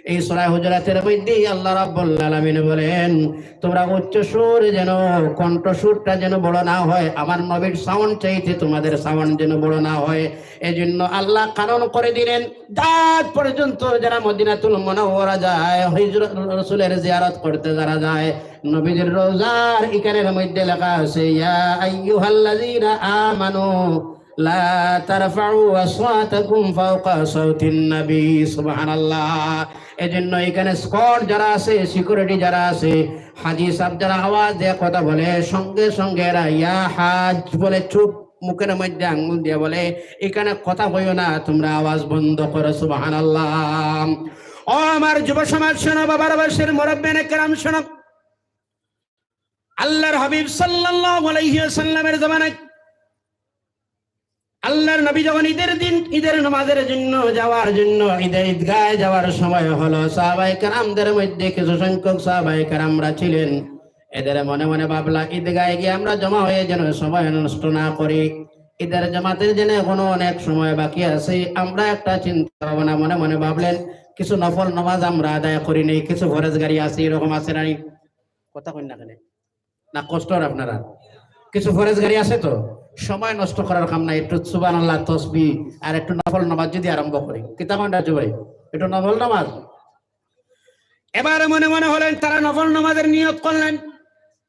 এই সূরা হুজুরাতের মধ্যে আল্লাহ রাব্বুল আলামিন বলেন, "তোমরা উচ্চ সুরে যেন, কণ্ঠসুরটা যেন বড় না হয়, আমার নবীর সাউন্ড চাইতে তোমাদের সাউন্ড যেন বড় না হয়।" এজন্য আল্লাহ কানুন করে দিলেন, রাত পর্যন্ত যারা মদিনাতুল মুনাওয়ারা যায়, হিজরত, রসুলের জিয়ারত করতে যারা যায়, নবীজির রওজার ইকানের মধ্যে লেখা আছে, "ইয়া আইয়ুহাল্লাযীনা আমানু লা তারফাউ আসওয়াতাকুম ফাওকা সাউতিন নবী।" সুবহানাল্লাহ। এজন্য এখানে স্কট যারা আছে, সিকিউরিটি যারা আছে, হাজি সাহেব যারা আওয়াজ দিয়ে কথা বলে, সঙ্গে সঙ্গে এরা "ইয়া হাজ" বলে, চুপ, মুখের মধ্যে আঙ্গুল দিয়ে বলে, "এখানে কথা কইও না, তোমরা আওয়াজ বন্ধ করো।" সুবহানাল্লাহ। ও আমার যুব সমাজ শোনো, বাবার বয়সের মুরব্বিয়ানে কেরাম শোনো, আল্লাহর হাবিব সাল্লাল্লাহু আলাইহি ওয়াসাল্লামের জমানায় আল্লাহর নবী যখন ঈদের দিন, ঈদের নামাজের জন্য যাওয়ার জন্য ঈদে ঈদগায় যাওয়ার সময় হলো, সাহাবায়ে কেরামদের মধ্যে কিছু সংখ্যক সাহাবায়ে কেরামরা ছিলেন, এদের মনে মনে ভাবলা, "ঈদগায় গিয়ে আমরা জমা হয়ে যেন সময় নষ্ট না করি, ঈদের জামাতের জন্য এখনো অনেক সময় বাকি আছে, আমরা একটা চিন্তা ভাবনা", মনে মনে ভাবলেন, "কিছু নফল নামাজ আমরা আদায় করি নেই, কিছু ফরজগারি আছে", এরকম আছে না নি? কথা কইন না কেনে? না কষ্ট আর আপনারা? কিছু ফরজগারি আছে তো, সময় নষ্ট করার কাম নাই, একটু সুবহানাল্লাহ, তসবিহ আর একটু নফল নামাজ যদি আরম্ভ করি, কিতা কইন রাজু ভাই? একটু নফল নামাজ। এবার মনে মনে হলেন, তারা নফল নামাজের নিয়ত করলেন।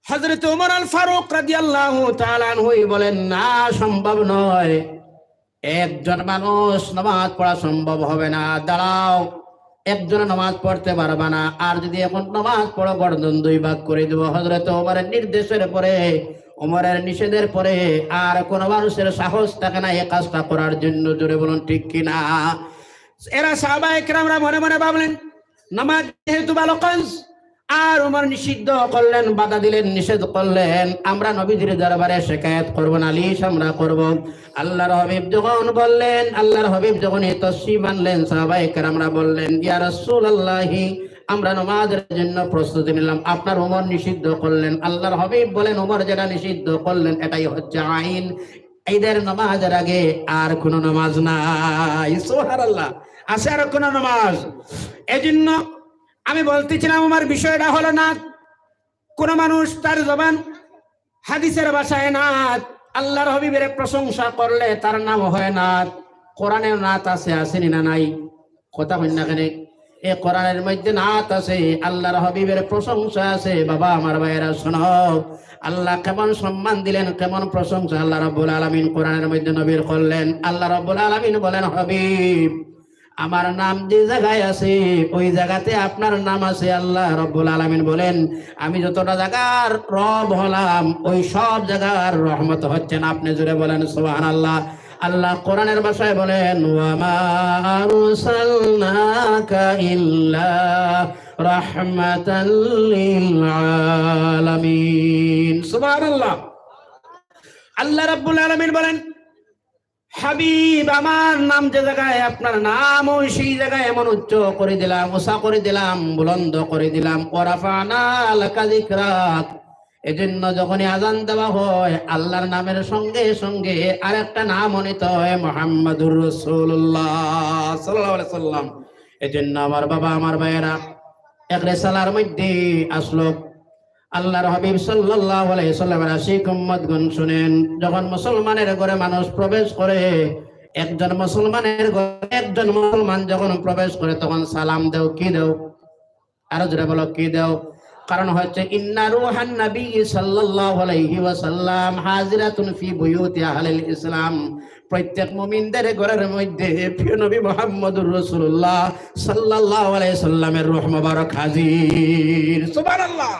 হযরত ওমর আল ফারুক রাদিয়াল্লাহু তাআলা আনহু বলেন, "না, সম্ভব নয়, একজন মানুষ নামাজ পড়া সম্ভব হবে না, দাঁড়াও, একজনে নামাজ পড়তে পারবা না, আর যদি এখন নামাজ পড়ো গর্দন দুই ভাগ করে দেবো।" হযরত ওমরের নির্দেশের পরে, ওমরের নিষেধের পরে আর কোনো মানুষের সাহস থাকে না এই কাজটা করার জন্য। জোরে বলুন, ঠিক কিনা? এরা সাহাবায়ে কেরামরা মনে মনে ভাবলেন, নামাজ যেহেতু ভালো কাজ, আর ওমর নিষিদ্ধ করলেন, বাধা দিলেন, নিষেধ করলেন, আমরা নবীজির দরবারে শিকায়ত করব, নালিশ আমরা করব। আল্লাহর হাবিব যখন বললেন, আল্লাহর হাবিব যখন এই তশরিফ আনলেন, সাহাবায়ে কেরামরা বললেন, "ইয়া রাসূলুল্লাহি, আমরা নামাজের জন্য প্রস্তুতি নিলাম, আপনার ওমর নিষিদ্ধ করলেন।" আল্লাহর হাবিব বলেন, "ওমর যেটা নিষিদ্ধ করলেন, এটাই হচ্ছে আইন।" ঈদের নামাজের আগে আর কোনো নামাজ নাই। সুবহানাল্লাহ। আছে আর কোনো নামাজ? এজন্য আমি বলতেছিলাম, আমার বিষয়টা হলো নাত। কোন মানুষ তার জবান, হাদিসের ভাষায় নাত, আল্লাহর হাবিবের প্রশংসা করলে তার নাম হয় নাত। কোরআনে নাত আছে, আছে নি না নাই? কথা কইন না কেনে? এ কোরআনের মধ্যে নাত আছে, আল্লাহর হাবিবের প্রশংসা আছে। বাবা, আমার ভাইয়েরা, শোনো, আল্লাহ কেমন সম্মান দিলেন, কেমন প্রশংসা আল্লাহ রাব্বুল আলামিন কোরআনের মধ্যে নবীর করলেন। আল্লাহ রাব্বুল আলামিন বলেন, "হাবিব, আমার নাম যে জায়গায় আছে, ওই জায়গাতে আপনার নাম আছে।" আল্লাহ রাব্বুল আলামিন বলেন, "আমি যতটা জায়গার রব হলাম, ওই সব জায়গার রহমত হচ্ছেন আপনি।" জোরে বলেন, সুবহানাল্লাহ। আল্লাহ কোরআনের ভাষায় বলেন, "ওয়া মা আরসালনাকা ইল্লা রাহমাতাল লিল আলামিন।" সুবহানাল্লাহ। আল্লাহ রাব্বুল আলামিন বলেন, "হাবিব, আমার নাম যে জায়গায়, আপনার নাম ওই সেই জায়গায় এমন উচ্চ করে দিলাম, উঁচা করে দিলাম, বুলন্দ করে দিলাম। ওয়া রাফা'না লাকা যিকরাক।" এজন্য যখনই আজান দেওয়া হয়, আল্লাহর নামের সঙ্গে সঙ্গে আরেকটা নাম নিত হয়, মুহাম্মাদুর রাসূলুল্লাহ সাল্লাল্লাহু আলাইহি সাল্লাম। এজন্য আমার বাবা, আমার ভাইয়েরা, এক রিসালার মধ্যে আসলো, আল্লাহর হাবিব সাল্লাল্লাহু আলাইহি সাল্লামের আশিক উম্মতগণ শুনেন, যখন মুসলমানের ঘরে মানুষ প্রবেশ করে, একজন মুসলমানের ঘরে একজন মুসলমান যখন প্রবেশ করে, তখন সালাম দেও। কি দেও? আরো জোরে বলো, কি দেও? কারণ হচ্ছে, "ইন্না রুহান নবী সাল্লাল্লাহু আলাইহি ওয়াসাল্লাম হাজিরাতুন ফি বুয়ুতি আহলিল ইসলাম।" প্রত্যেক মুমিনদের ঘরের মধ্যে প্রিয় নবী মুহাম্মদুর রাসূলুল্লাহ সাল্লাল্লাহু আলাইহি সাল্লামের রূহ মুবারক হাজির। সুবহানাল্লাহ।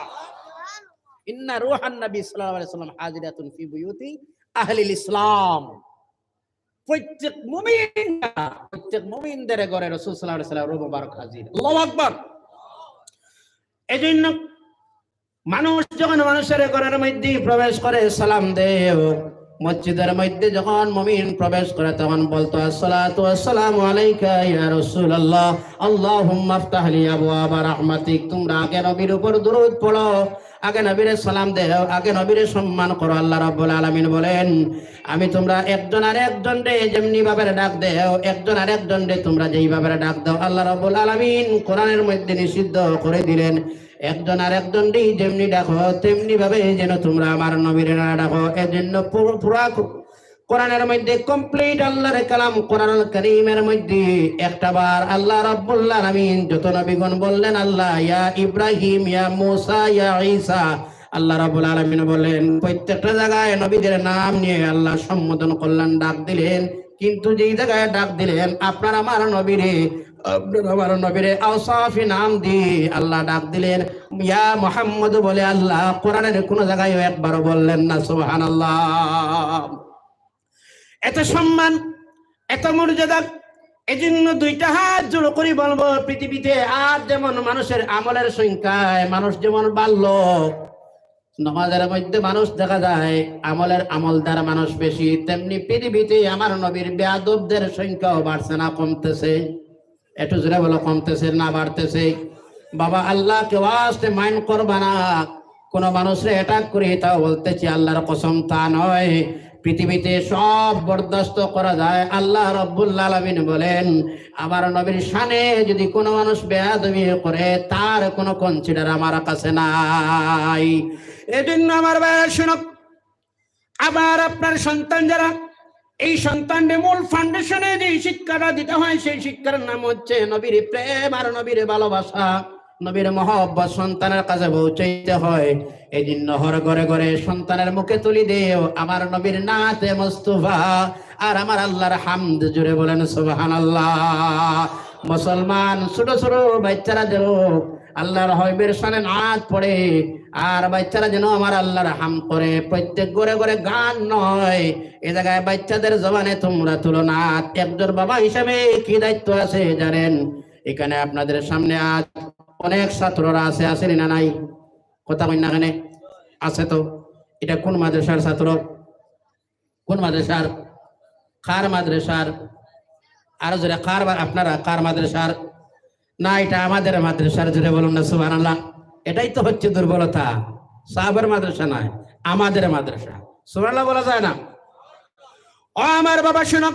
"ইন্না রুহান নবী সাল্লাল্লাহু আলাইহি সাল্লাম হাজিরাতুন ফি বুয়ুতি আহলিল ইসলাম।" প্রত্যেক মুমিন, প্রত্যেক মুমিনদের ঘরে রাসূল সাল্লাল্লাহু আলাইহি সাল্লাম রূহ মুবারক হাজির। আল্লাহু আকবার। এজন্য মানুষ যখন মানুষের ঘরের মধ্যে প্রবেশ করে, সালাম দেও। মসজিদের মধ্যে যখন মুমিন প্রবেশ করে, তখন বলতো, "আসসালাতু ওয়াসসালামু আলাইকা ইয়া রাসূলুল্লাহ, আল্লাহুম্মা ইফতাহ লি আবওয়াবা রাহমাতিক।" তোমরা আগে নবীর উপর দুরূদ পড়ো, আগে নবীরে সালাম দেও, আগে নবীরে সম্মান করো। আল্লাহ রাব্বুল আলামিন বলেন, আমি তোমরা একজন আর একজনরে যেমনি ভাবে ডাক দেও, একজন আর একজনরে তোমরা যেইভাবে ডাক দাও, আল্লাহ রাব্বুল আলামিন কোরআনের মধ্যে নিষিদ্ধ করে দিলেন। একজন আর একজনরে যেমনি ডাকো, তেমনি ভাবে যেন তোমরা আমার নবীরে না ডাকো। এজন্য পুরো, পুরা কোরআনের মধ্যে complete আল্লাহর কালাম, কোরআনুল করিমের মধ্যে একটা বার আল্লাহ রাব্বুল আলামিন যত নবীগণ বললেন, "আল্লাহ, ইয়া ইব্রাহিম, ইয়া মুসা, ইয়া ঈসা", আল্লাহ রাব্বুল আলামিন বলেন, প্রত্যেকটা জায়গায় নবীদের নাম নিয়ে আল্লাহ সম্বোধন করলেন, ডাক দিলেন। কিন্তু যেই জায়গায় ডাক দিলেন, আপনার আমার নবীরে, আপনার আমার নবীরে আওসাফি নাম দিয়ে আল্লাহ ডাক দিলেন, "ইয়া মুহাম্মদ" বলে আল্লাহ কোরআনের কোনো জায়গায়ও একবারও বললেন না। সুবহানাল্লাহ। এত সম্মান, এত মর্যাদা। এজন্য দুইটা হাত জোড় করি বলবো, পৃথিবীতে আর যেমন মানুষের আমলের সংখ্যায় মানুষ যেমন বাড়লো, নমাজের মধ্যে মানুষ দেখা যায়, আমলের আমলদার মানুষ বেশি, তেমনি পৃথিবীতে আমার নবীর বেয়াদবদের সংখ্যাও বাড়ছে না কমতেছে? একটু জোরে বলো, কমতেছে না বাড়তেছে? বাবা, আল্লাহকে ওয়াস্তে mind করবা না। কোনো মানুষরে attack করি তাও বলতেছি, আল্লাহর কসম তা নয়। পৃথিবীতে সব বরদাস্ত করা যায়। আল্লাহ রাব্বুল আলামিন বলেন, আমার নবীর শানে যদি কোনো মানুষ বেয়াদবি করে, তার কোনো consider আমার কাছে নাই। এজন্য আমার ভাইরা শুনো, আবার আপনার সন্তান যারা, এই সন্তানরে মূল foundation-এ যে শিক্ষাটা দিতে হয়, সেই শিক্ষার নাম হচ্ছে নবীর প্রেম আর নবীর ভালোবাসা, নবীর মহব্বত সন্তানের কাছে পৌঁছাইতে হয়। এই জন্য হর ঘরে ঘরে সন্তানের মুখে তুলি দেও, "আমার নবীর নাতে মুস্তফা আর আমার আল্লাহর হামদ।" জোরে বলেন সুবহানাল্লাহ। মুসলমান ছোট ছোট বাচ্চারা যেন আল্লাহর হাবিবের শানে নাত পড়ে, আর বাচ্চারা যেন আমার আল্লাহর হামদ করে। প্রত্যেক ঘরে ঘরে গান নয়, এ জায়গায় বাচ্চাদের জবানে তোমরা তুলো নাত। একজন বাবা হিসাবে কি দায়িত্ব আছে জানেন? এখানে আপনাদের সামনে আজ অনেক ছাত্ররা আছে, আছে নি না নাই? কথা কই না কেনে? আছে তো। এটা কোন মাদ্রাসার ছাত্র? কোন মাদ্রাসার? কার মাদ্রাসার? আরো জোরে, কার বা-, আপনারা কার মাদ্রাসার? না, এটা আমাদের মাদ্রাসার, জোরে বলুন না সুবহানাল্লাহ। এটাই তো হচ্ছে দুর্বলতা। সাহাবের মাদ্রাসা নয়, আমাদের মাদ্রাসা। সুবহানাল্লাহ বলা যায় না? ও আমার বাবা, শুনো,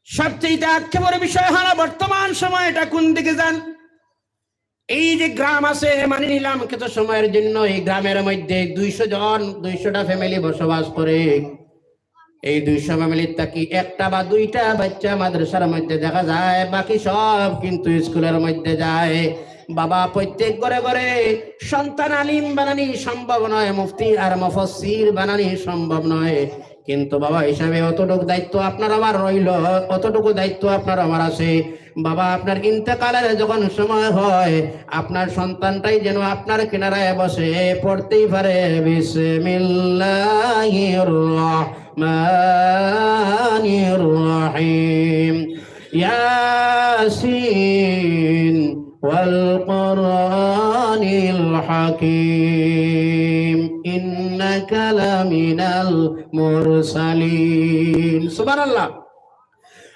সবচেয়ে আক্ষেপের বিষয় হলো বর্তমান সময় এটা কোন দিকে যান। এই যে গ্রাম আছে, মানি নিলাম কিছু সময়ের জন্য, এই গ্রামের মধ্যে দুইশো জন, দুইশোটা family বসবাস করে। এই দুইশো family-র থাকি একটা বা দুইটা বাচ্চা মাদ্রাসার মধ্যে দেখা যায়, বাকি সব কিন্তু স্কুলের মধ্যে যায়। বাবা, প্রত্যেক ঘরে ঘরে সন্তান আলিম বানানি সম্ভব নয়, মুফতি আর মুফাসসির বানানি সম্ভব নয়, কিন্তু বাবা হিসাবে অতটুকু দায়িত্ব আপনার আমার রইল, অতটুকু দায়িত্ব আপনার আমার আছে। বাবা, আপনার ইন্তেকালের যখন সময় হয়, আপনার সন্তানটাই যেন আপনার কিনারায় বসে পড়তেই পারে, "বিসমিল্লাহির রহমানির রহিম, ইয়াসিন ওয়াল কুরআনিল হাকিম, ইন্নাকা লামিনাল মুরসালিন।" সুবহানাল্লাহ।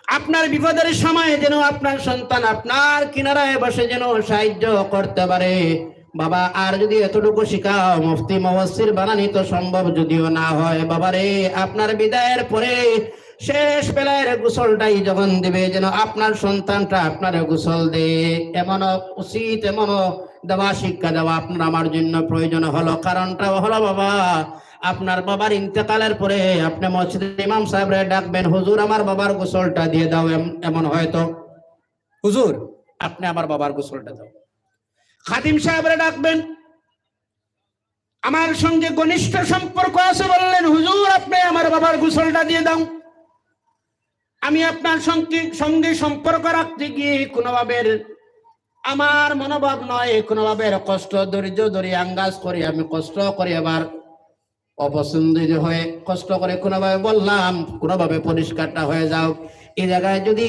আপনার বিপদের সময় যেন আপনার সন্তান আপনার কিনারায় বসে যেন সাহায্য করতে পারে। বাবা, আর যদি এতটুকু শিখাও, মুফতি মুফাসসির বানানি তো সম্ভব যদিও না হয়, বাবারে, আপনার বিদায়ের পরে শেষ বেলায় গোসলটাই যখন দিবে, যেন আপনার সন্তানটা আপনারে গোসল দেয়। এমনও উচিত, এমনও দেওয়া, শিক্ষা দেওয়া আপনার আমার জন্য প্রয়োজন হলো। কারণটা হলো, বাবা, আপনার বাবার ইন্তেকালের পরে আপনি মসজিদের ইমাম সাহেবরে ডাকবেন, "হুজুর, আমার বাবার গোসলটা দিয়ে দাও", এম-, এমন হয়তো, "হুজুর, আপনি আমার বাবার গোসলটা দাও।" খাদিম সাহেবরে ডাকবেন, আমার সঙ্গে ঘনিষ্ঠ সম্পর্ক আছে, বললেন, "হুজুর, আপনি আমার বাবার গোসলটা দিয়ে দাও।" আমি আপনার সঙ্গে, সঙ্গে সম্পর্ক রাখতে গিয়ে কোনোভাবে আমার মনোভাব নয়, কোনোভাবে কষ্ট ধৈর্য ধরে আঙ্গাজ করে আমি কষ্ট করে আবার অপছন্দ যে হয়ে কষ্ট করে কোনোভাবে বললাম, কোনোভাবে পরিষ্কারটা হয়ে যাও। এই জায়গায় যদি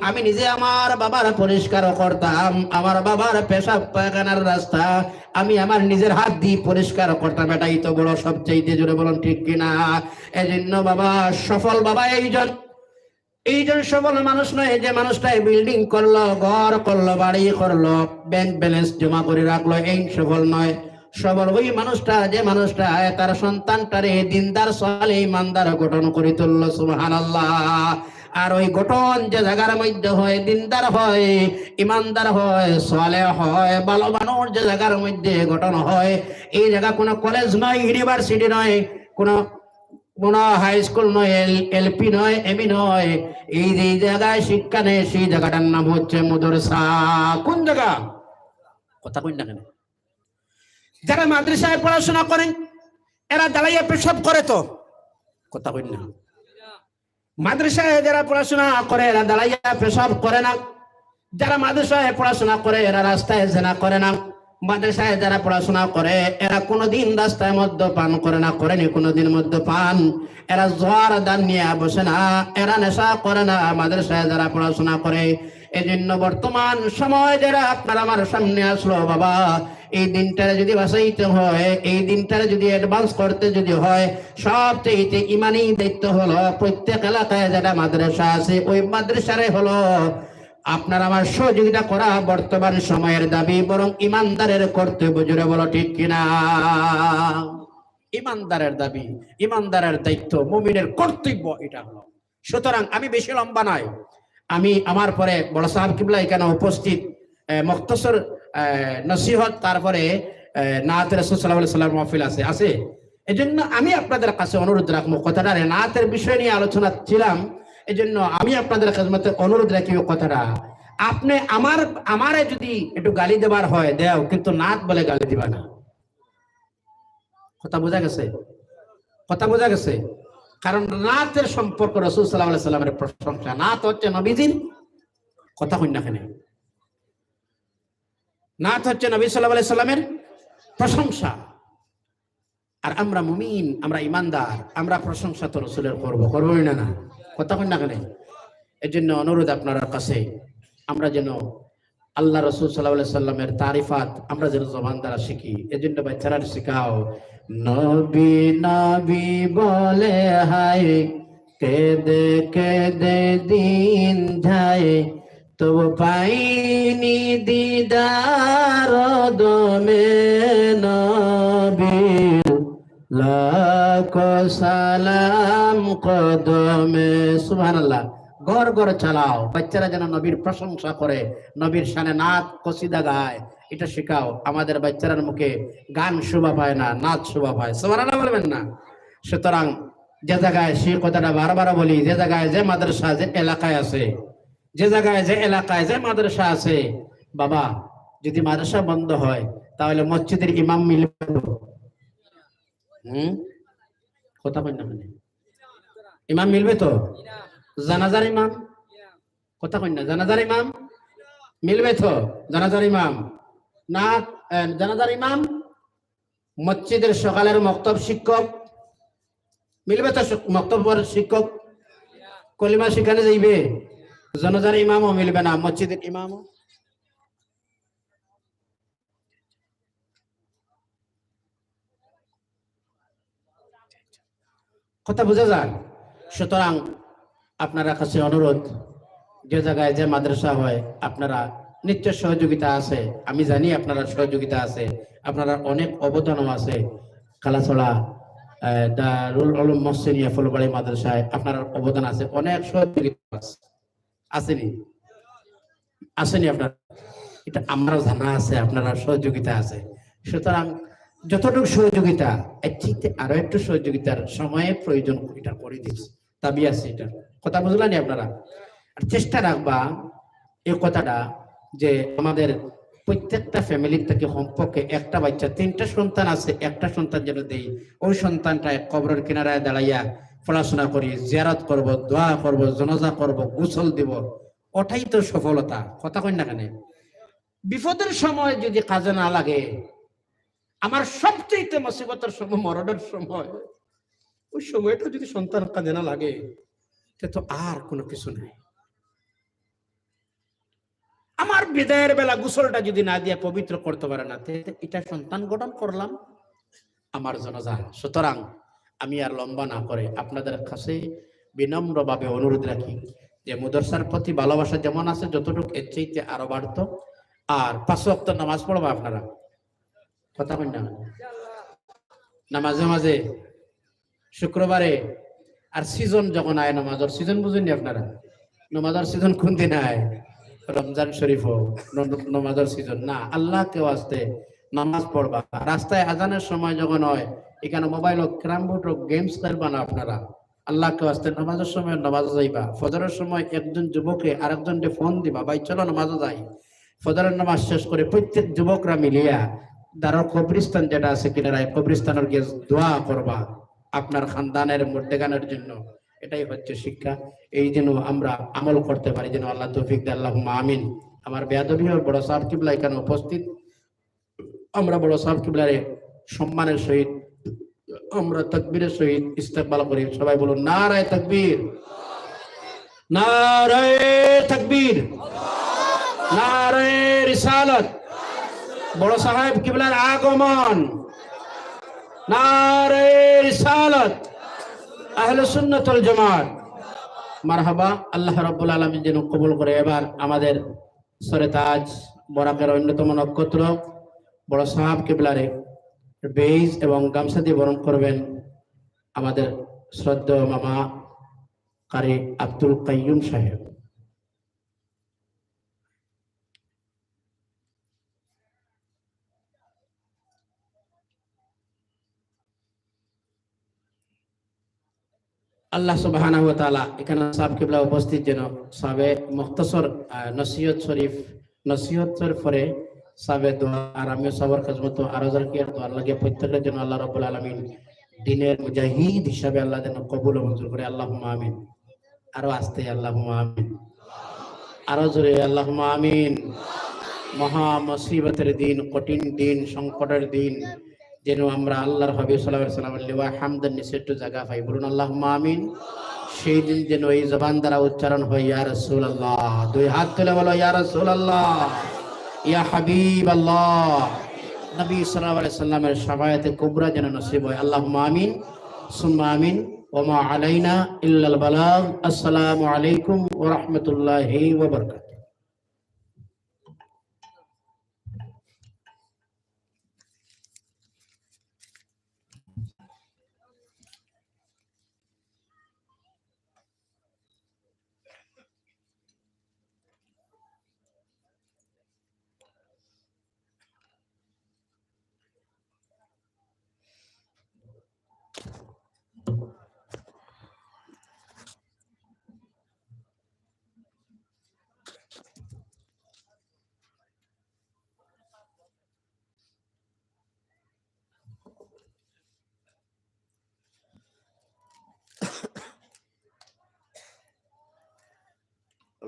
আমি নিজে আমার বাবার পরিষ্কার করতাম, আমার বাবার পেশাব পায়খানার রাস্তা আমি আমার নিজের হাত দিয়া পরিষ্কার করতাম, এটাই তো বড় সবচেয়ে জোরে বলুন, ঠিক কিনা? এজন্য বাবা, সফল বাবা এইজন, এইজন সফল মানুষ নয় যে মানুষটায় বিল্ডিং করলো, ঘর করলো, বাড়ি করলো, ব্যাংক ব্যালেন্স জমা করে রাখলো, এই সফল নয়। সফল ওই মানুষটা, যে মানুষটা তার সন্তানটারে দিনদার, সালেহ, ইমানদার গঠন করে তুললো। সুবহানাল্লাহ। আর ওই গঠন যে জায়গার মধ্যে হয়, দিনদার হয়, ইমানদার হয়, সালেহ হয়, ভালো মানুষ যে জায়গার মধ্যে গঠন হয়, এই জায়গা কোনো কলেজ নয়, ইউনিভার্সিটি নয়, কোনো, কোনো হাই স্কুল নয়, এলপি নয়, এমই নয়। এই যে, এই জায়গায় শিক্ষা নেয়, সেই জায়গাটার নাম হচ্ছে মাদ্রাসা। কোন জায়গা? কথা কইন না কেনে? যারা মাদ্রাসায় পড়াশোনা করেন, এরা দাঁড়াইয়া পেশাব করে তো? কথা কইন না। মাদ্রাসায় যারা পড়াশোনা করে, এরা দাঁড়াইয়া পেশাব করে না। যারা মাদ্রাসায় পড়াশোনা করে, এরা রাস্তায় জেনা করে না। মাদ্রাসায় যারা পড়াশোনা করে, এরা কোনোদিন রাস্তায় মদ্যপান করে না, করেনি কোনোদিন মদ্যপান। এরা জোয়ার দান নিয়ে বসে না, এরা নেশা করে না। মাদ্রাসায় যারা পড়াশোনা করে, এজন্য বর্তমান সময় যেটা আপনার আমার সামনে আসলো বাবা, এই দিনটারে যদি বাঁচাইতে হয়, এই দিনটারে যদি অ্যাডভান্স করতে যদি হয়, সবচেয়ে ইমানি দায়িত্ব হলো প্রত্যেক এলাকায় যেটা মাদ্রাসা আছে, ওই মাদ্রাসারে হলো আপনার আমার সহযোগিতা করা বর্তমান সময়ের দাবি, বরং ইমানদারের কর্তব্য। জোরে বলো, ঠিক কিনা? ইমানদারের দাবি, ইমানদারের দায়িত্ব, মুমিনের কর্তব্য এটা হলো। সুতরাং আমি বেশি লম্বা নয়, আমি আমার পরে বড় সাহেব কিবলা এখানে উপস্থিত, আহ, মখতসর, আহ, নসিহত, তারপরে, আহ, নাতে রাসূল সাল্লাল্লাহু আলাইহি ওয়াসাল্লাম মাহফিল আছে, আছে। এজন্য আমি আপনাদের কাছে অনুরোধ রাখবো, কথাটা নাতের বিষয় নিয়ে আলোচনা ছিলাম, এজন্য আমি আপনাদের খেদমতে অনুরোধ রাখি, ও কথাটা আপনি আমার, আমারে যদি একটু গালি দেবার হয় দেও, কিন্তু নাত বলে গালি দিবা না। কথা বোঝা গেছে? কথা বোঝা গেছে? কারণ নাতের সম্পর্ক রাসূল সাল্লাল্লাহু আলাইহি ওয়াসাল্লামের প্রশংসা, নাত হচ্ছে নবীজির, কথা কইন না কেনে, নাত হচ্ছে নবী সাল্লাল্লাহু আলাইহি ওয়াসাল্লামের প্রশংসা। আর আমরা মুমিন, আমরা ইমানদার, আমরা প্রশংসা তো রসুলের করবো, করবোই না? না, কথা কইন না কেনে? এজন্য অনুরোধ আপনারার কাছে, আমরা যেন আল্লাহ রসুল সাল্লাল্লাহু আলাইহি সাল্লামের তারিফাত আমরা যেন জবান দ্বারা শিখি। এজন্য বাচ্চারা শিখাও, নবী নবী বলে হায়, কেঁদে কেঁদে দিন যায়, তবু পাইনি দিদার দমে নবীর, লাখ সালাম কদমে। সুবহানাল্লাহ। ঘর ঘর চালাও, বাচ্চারা যেন নবীর প্রশংসা করে, নবীর শানে নাত কসিদা গায়, এটা শিখাও। আমাদের বাচ্চারার মুখে গান শোভা পায় না, নাচ শোভা পায়। সুবহানাল্লাহ বলবেন না? সুতরাং যে জায়গায়, সেই কথাটা বারবার বলি, যে জায়গায় যে মাদ্রাসা যে এলাকায় আছে, যে জায়গায় যে এলাকায় যে মাদ্রাসা আছে, বাবা, যদি মাদ্রাসা বন্ধ হয়, তাহলে মসজিদের ইমাম মিলবে তো? হুম, কথা কইন না কেনে? ইমাম মিলবে তো? জানাজার ইমাম, কথা কইন না, জানাজার ইমাম মিলবে তো? জানাজার ইমাম না, আহ, জানাজার ইমাম, মসজিদের সকালের মক্তব শিক্ষক মিলবে তো? শিক-, মক্তবর শিক্ষক কলিমা শিখানে যাইবে, জানাজার ইমামও মিলবে না, মসজিদের ইমামও। কথা বুঝা যায়? সুতরাং আপনারা কাছে অনুরোধ, যে জায়গায় যে মাদ্রাসা হয়, আপনারা নিত্য সহযোগিতা আছে, আমি জানি আপনারা সহযোগিতা আছে, আপনারা অনেক অবদানও আছে। কালাছড়া, আহ, দারুল উলুম মহসিনিয়া ফুলবাড়ি মাদ্রাসায় আপনার অবদান আছে, অনেক সহযোগিতা আছে, আছেনি? আছেনি আপনার? এটা আমারও জানা আছে, আপনারা সহযোগিতা আছে। সুতরাং যতটুকু সহযোগিতা, এর চাইতে আরো একটু সহযোগিতার সময়ে প্রয়োজন, এটা করে দিচ্ছি, দাবি আছে এটা। কথা বুঝলেন আপনারা? আর চেষ্টা রাখবা এই কথাটা, যে আমাদের প্রত্যেকটা ফ্যামিলির থেকে কমপক্ষে একটা বাচ্চা, তিনটা সন্তান আছে, একটা সন্তান যেন দেই, ওই সন্তানটা এক কবরের কিনারায় দাঁড়াইয়া পড়াশোনা করি, জিয়ারত করব, দোয়া করব, জানাজা করব, গোসল দিব, ওটাই তো সফলতা। কথা কইন না কেনে? বিপদের সময় যদি কাজে না লাগে, আমার সবচেয়ে মুসিবতের সময়, মরণের সময়, ওই সময়টা যদি সন্তান কাজে না লাগে, তে তো আর কোনো কিছু নাই। আমার বিদায়ের বেলা গোসলটা যদি না দিয়া পবিত্র করতে পারে না, তে, তে এটা সন্তান গঠন করলাম আমার জনাজা। সুতরাং আমি আর লম্বা না করে আপনাদের কাছে বিনম্রভাবে অনুরোধ রাখি যে মাদ্রাসার প্রতি ভালোবাসা যেমন আছে, যতটুকু এর চাইতে আরো বাড়তো। আর পাঁচ ওয়াক্ত নামাজ পড়বা আপনারা, কথা কইন না? নামাজে মাঝে শুক্রবারে আর সিজন যখন আয় নামাজর সিজন, বুঝেননি আপনারা? নামাজর সিজন কোন দিন আয়? রমজান শরীফ হোক, ন-, নামাজর সিজন না। আল্লাহকে ওয়াস্তে নামাজ পড়বা। রাস্তায় আজানের সময় যখন হয়, এখানে মোবাইল হোক, ক্যারাম বোর্ড হোক, গেমস খেলবা না আপনারা। আল্লাহকে ওয়াস্তে নামাজর সময় নামাজে যাইবা। ফজরের সময় একজন যুবকে আরেকজনকে ফোন দিবা, "ভাই, চলো নামাজে যাই।" ফজরের নামাজ শেষ করে প্রত্যেক যুবকরা মিলিয়া দারুল কবরিস্তান যেটা আছে কিনারায়, কবরিস্তানের গিয়ে দোয়া করবা আপনার খানদানের মুর্দেগানের জন্য। এটাই হচ্ছে শিক্ষা। এই যেন আমরা আমল করতে পারি, যেন আল্লাহ তৌফিক দেয়। আল্লাহুম্মা আমিন। আমার বেয়াদবি হয়, বড় সাহেব কিবলা এখানে উপস্থিত। আমরা বড় সাহেব কিবলারে সম্মানের সহিত আমরা তাকবীরের সহিত ইস্তেকবাল করি। সবাই বলুন, "নারায়ে তাকবীর, নারায়ে তাকবীর, নারায়ে রিসালাত, বড় সাহেব কিবলার আগমন, নারায়ে রিসালাত, আহলে সুন্নাত ওয়াল জামাত।" মারহাবা। আল্লাহ রাব্বুল আলামিন যেন কবুল করে। এবার আমাদের সরে তাজ, বরাকের অন্যতম নক্ষত্র, বড় সাহেব কিবলারে বেইজ এবং গামছা দিয়ে বরণ করবেন আমাদের শ্রদ্ধেয় মামা কারি আব্দুল কাইয়ুম সাহেব। আল্লাহ সুবহানাহু ওয়া তাআলা এখানে সাহেব কিবলা উপস্থিত, যেন সাহেবে মুখতসর, আহ, নসিহত শরীফ, নসিহত শরীফ পরে সাহেবে দোয়া, আর আমিও সাহেবের খেদমত আরজ রাখি আর দোয়ার লাগি প্রত্যেকের জন্য আল্লাহ রাব্বুল আলামিন দ্বীনের মুজাহিদ হিসাবে আল্লাহ যেন কবুল ও মঞ্জুর করে। আল্লাহুম্মা আমিন। আরো আস্তে, আল্লাহুম্মা আমিন। আরো জোরে, আল্লাহুম্মা আমিন। মহা মুসিবতের দিন, কঠিন দিন, সংকটের দিন, যেন আমরা আল্লাহর হাবিব সাল্লাল্লাহু আলাইহি ওয়াসাল্লামের লিওয়ায়ে হামদের নিচে একটু জায়গা পাই। বলুন, আল্লাহুম্মা আমিন। সেই দিন যেন এই জবান দ্বারা উচ্চারণ হয়, "ইয়া রাসূলুল্লাহ।" দুই হাত তুলে বলো, "ইয়া রাসূলুল্লাহ, ইয়া হাবিবাল্লাহ।" নবী সাল্লাল্লাহু আলাইহি ওয়াসাল্লামের শাফায়াতে কুবরা যেন নসিব হয়। আল্লাহুম্মা আমিন, সুম্মা আমিন। ওয়া মা আলাইনা ইল্লাল বালাগ। আসসালামু আলাইকুম ওয়া রাহমাতুল্লাহি ওয়া বারাকাতুহু।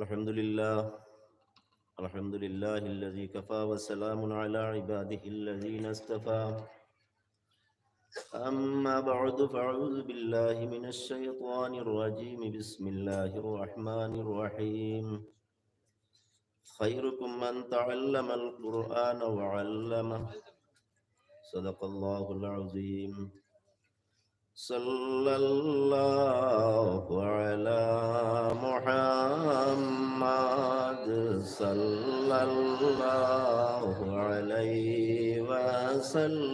الحمد لله. الحمد لله الذي كفى وسلام على عباده الذين اصطفى. أما بعد فأعوذ بالله من الشيطان الرجيم. بسم الله الرحمن الرحيم. خيركم من تعلم القرآن وعلمه. صدق الله العظيم. صلى الله على محمد، صلى الله عليه وسلم.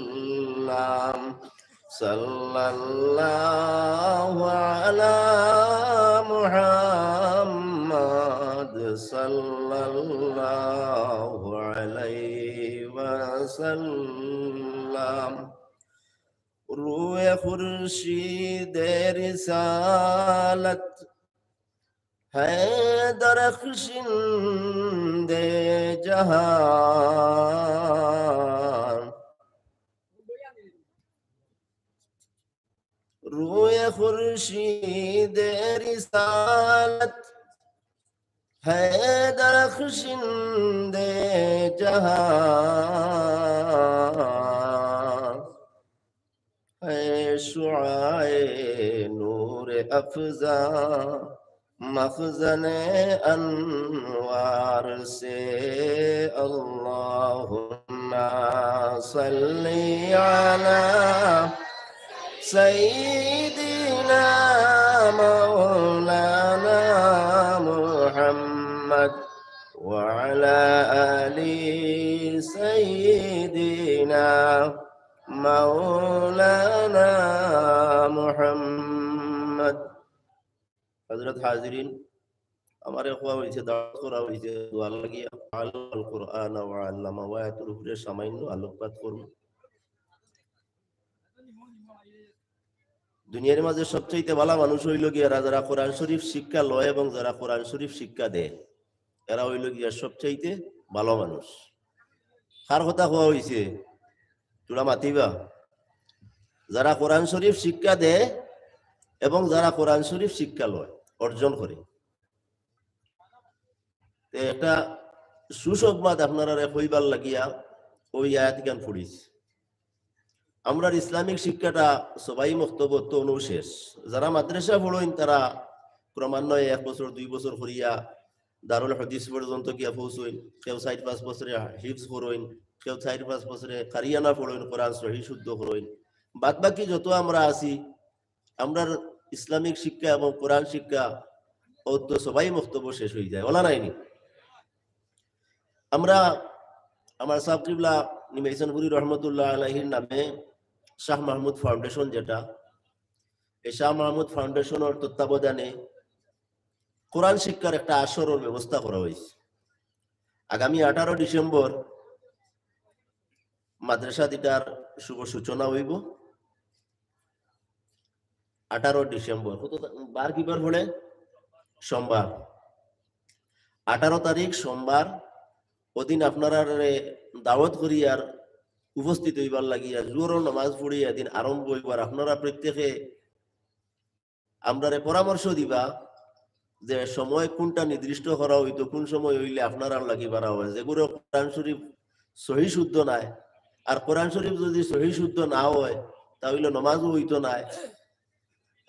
صلى الله على محمد، صلى الله عليه وسلم. روی خورشید رسالت، حیدر خشند جهان. روی خورشید رسالت، حیدر خشند جهان. اے شعاع نور افزا، مخزن انوار سے۔ اللهم صل على سيدنا مولانا محمد وعلى آل سيدنا مولانا محمد। হযরত হাজিরিন, আমারে কওয়া অইছে, দাওয়াত করা অইছে, দোয়া লাগিয়া, আল্লামাল কুরআন ওয়া আল্লামা ওয়া আয়াতুল উপরে সামান্য আলোকপাত করমু। দুনিয়ার মাঝে সবচাইতে ভালা মানুষ অইলো গিয়া এরা, যারা কোরআন শরীফ শিক্ষা লয় এবং যারা কোরআন শরীফ শিক্ষা দেয়, এরা অইলো গিয়া সবচাইতে ভালা মানুষ। কার কথা কওয়া অইছে? তোরা মাতিবা। যারা কোরআন শরীফ শিক্ষা দেয় এবং যারা কোরআন শরীফ শিক্ষা লয়, অর্জন করে। তে একটা সুসংবাদ আপনারারে কইবার লাগিয়া ওই আয়াতখান পড়িছি। আমরার ইসলামিক শিক্ষাটা সবাই মক্তবত তো অনু শেষ। যারা মাদ্রাসা পড়ইন তারা ক্রমান্বয়ে এক বছর, দুই বছর করিয়া দারুল হাদিস পর্যন্ত গিয়া পৌঁছইন। কেউ চাইর পাঁচ বছরে হিফজ করইন, কেউ চাইর পাঁচ বছরে কারিয়ানা পড়ইন, কোরআন সহি শুদ্ধ করইন। বাদ বাকি যত আমরা আছি, আমরার ইসলামিক শিক্ষা এবং কোরআন শিক্ষা ও তো সবাই মক্তব শেষ অই যায়, ওলা নাইনি? আমরা আমার সাব কিবলা নিমাইসানপুরি রহমতুল্লাহ আলাইহির নামে শাহ মাহমুদ ফাউন্ডেশন, যেটা এই শাহ মাহমুদ ফাউন্ডেশনের তত্ত্বাবধানে কোরআন শিক্ষার একটা আসরর ব্যবস্থা করা অইছে। আগামী আঠারো ডিসেম্বর মাদ্রাসা দুইটার শুভ সূচনা অইবো। আঠারো ডিসেম্বর, কত তা-, বার কিবার পড়ে? সোমবার। আঠারো তারিখ সোমবার, ওদিন আপনারারে দাওয়াত করিয়ার উপস্থিত অইবার লাগিয়া, জোহরর নামাজ পড়িয়া এদিন আরম্ভ অইবার। আপনারা প্রত্যেকে আমরারে পরামর্শ দিবা যে সময় কোনটা নির্দিষ্ট করা অইতো, কোন সময় অইলে আপনারার লাগি বারা অয়। যেগুলো কোরআন শরীফ সহি শুদ্ধ নায়, আর কোরআন শরীফ যদি সহি শুদ্ধ না অয়, তা অইলে নমাজও অইতো নায়,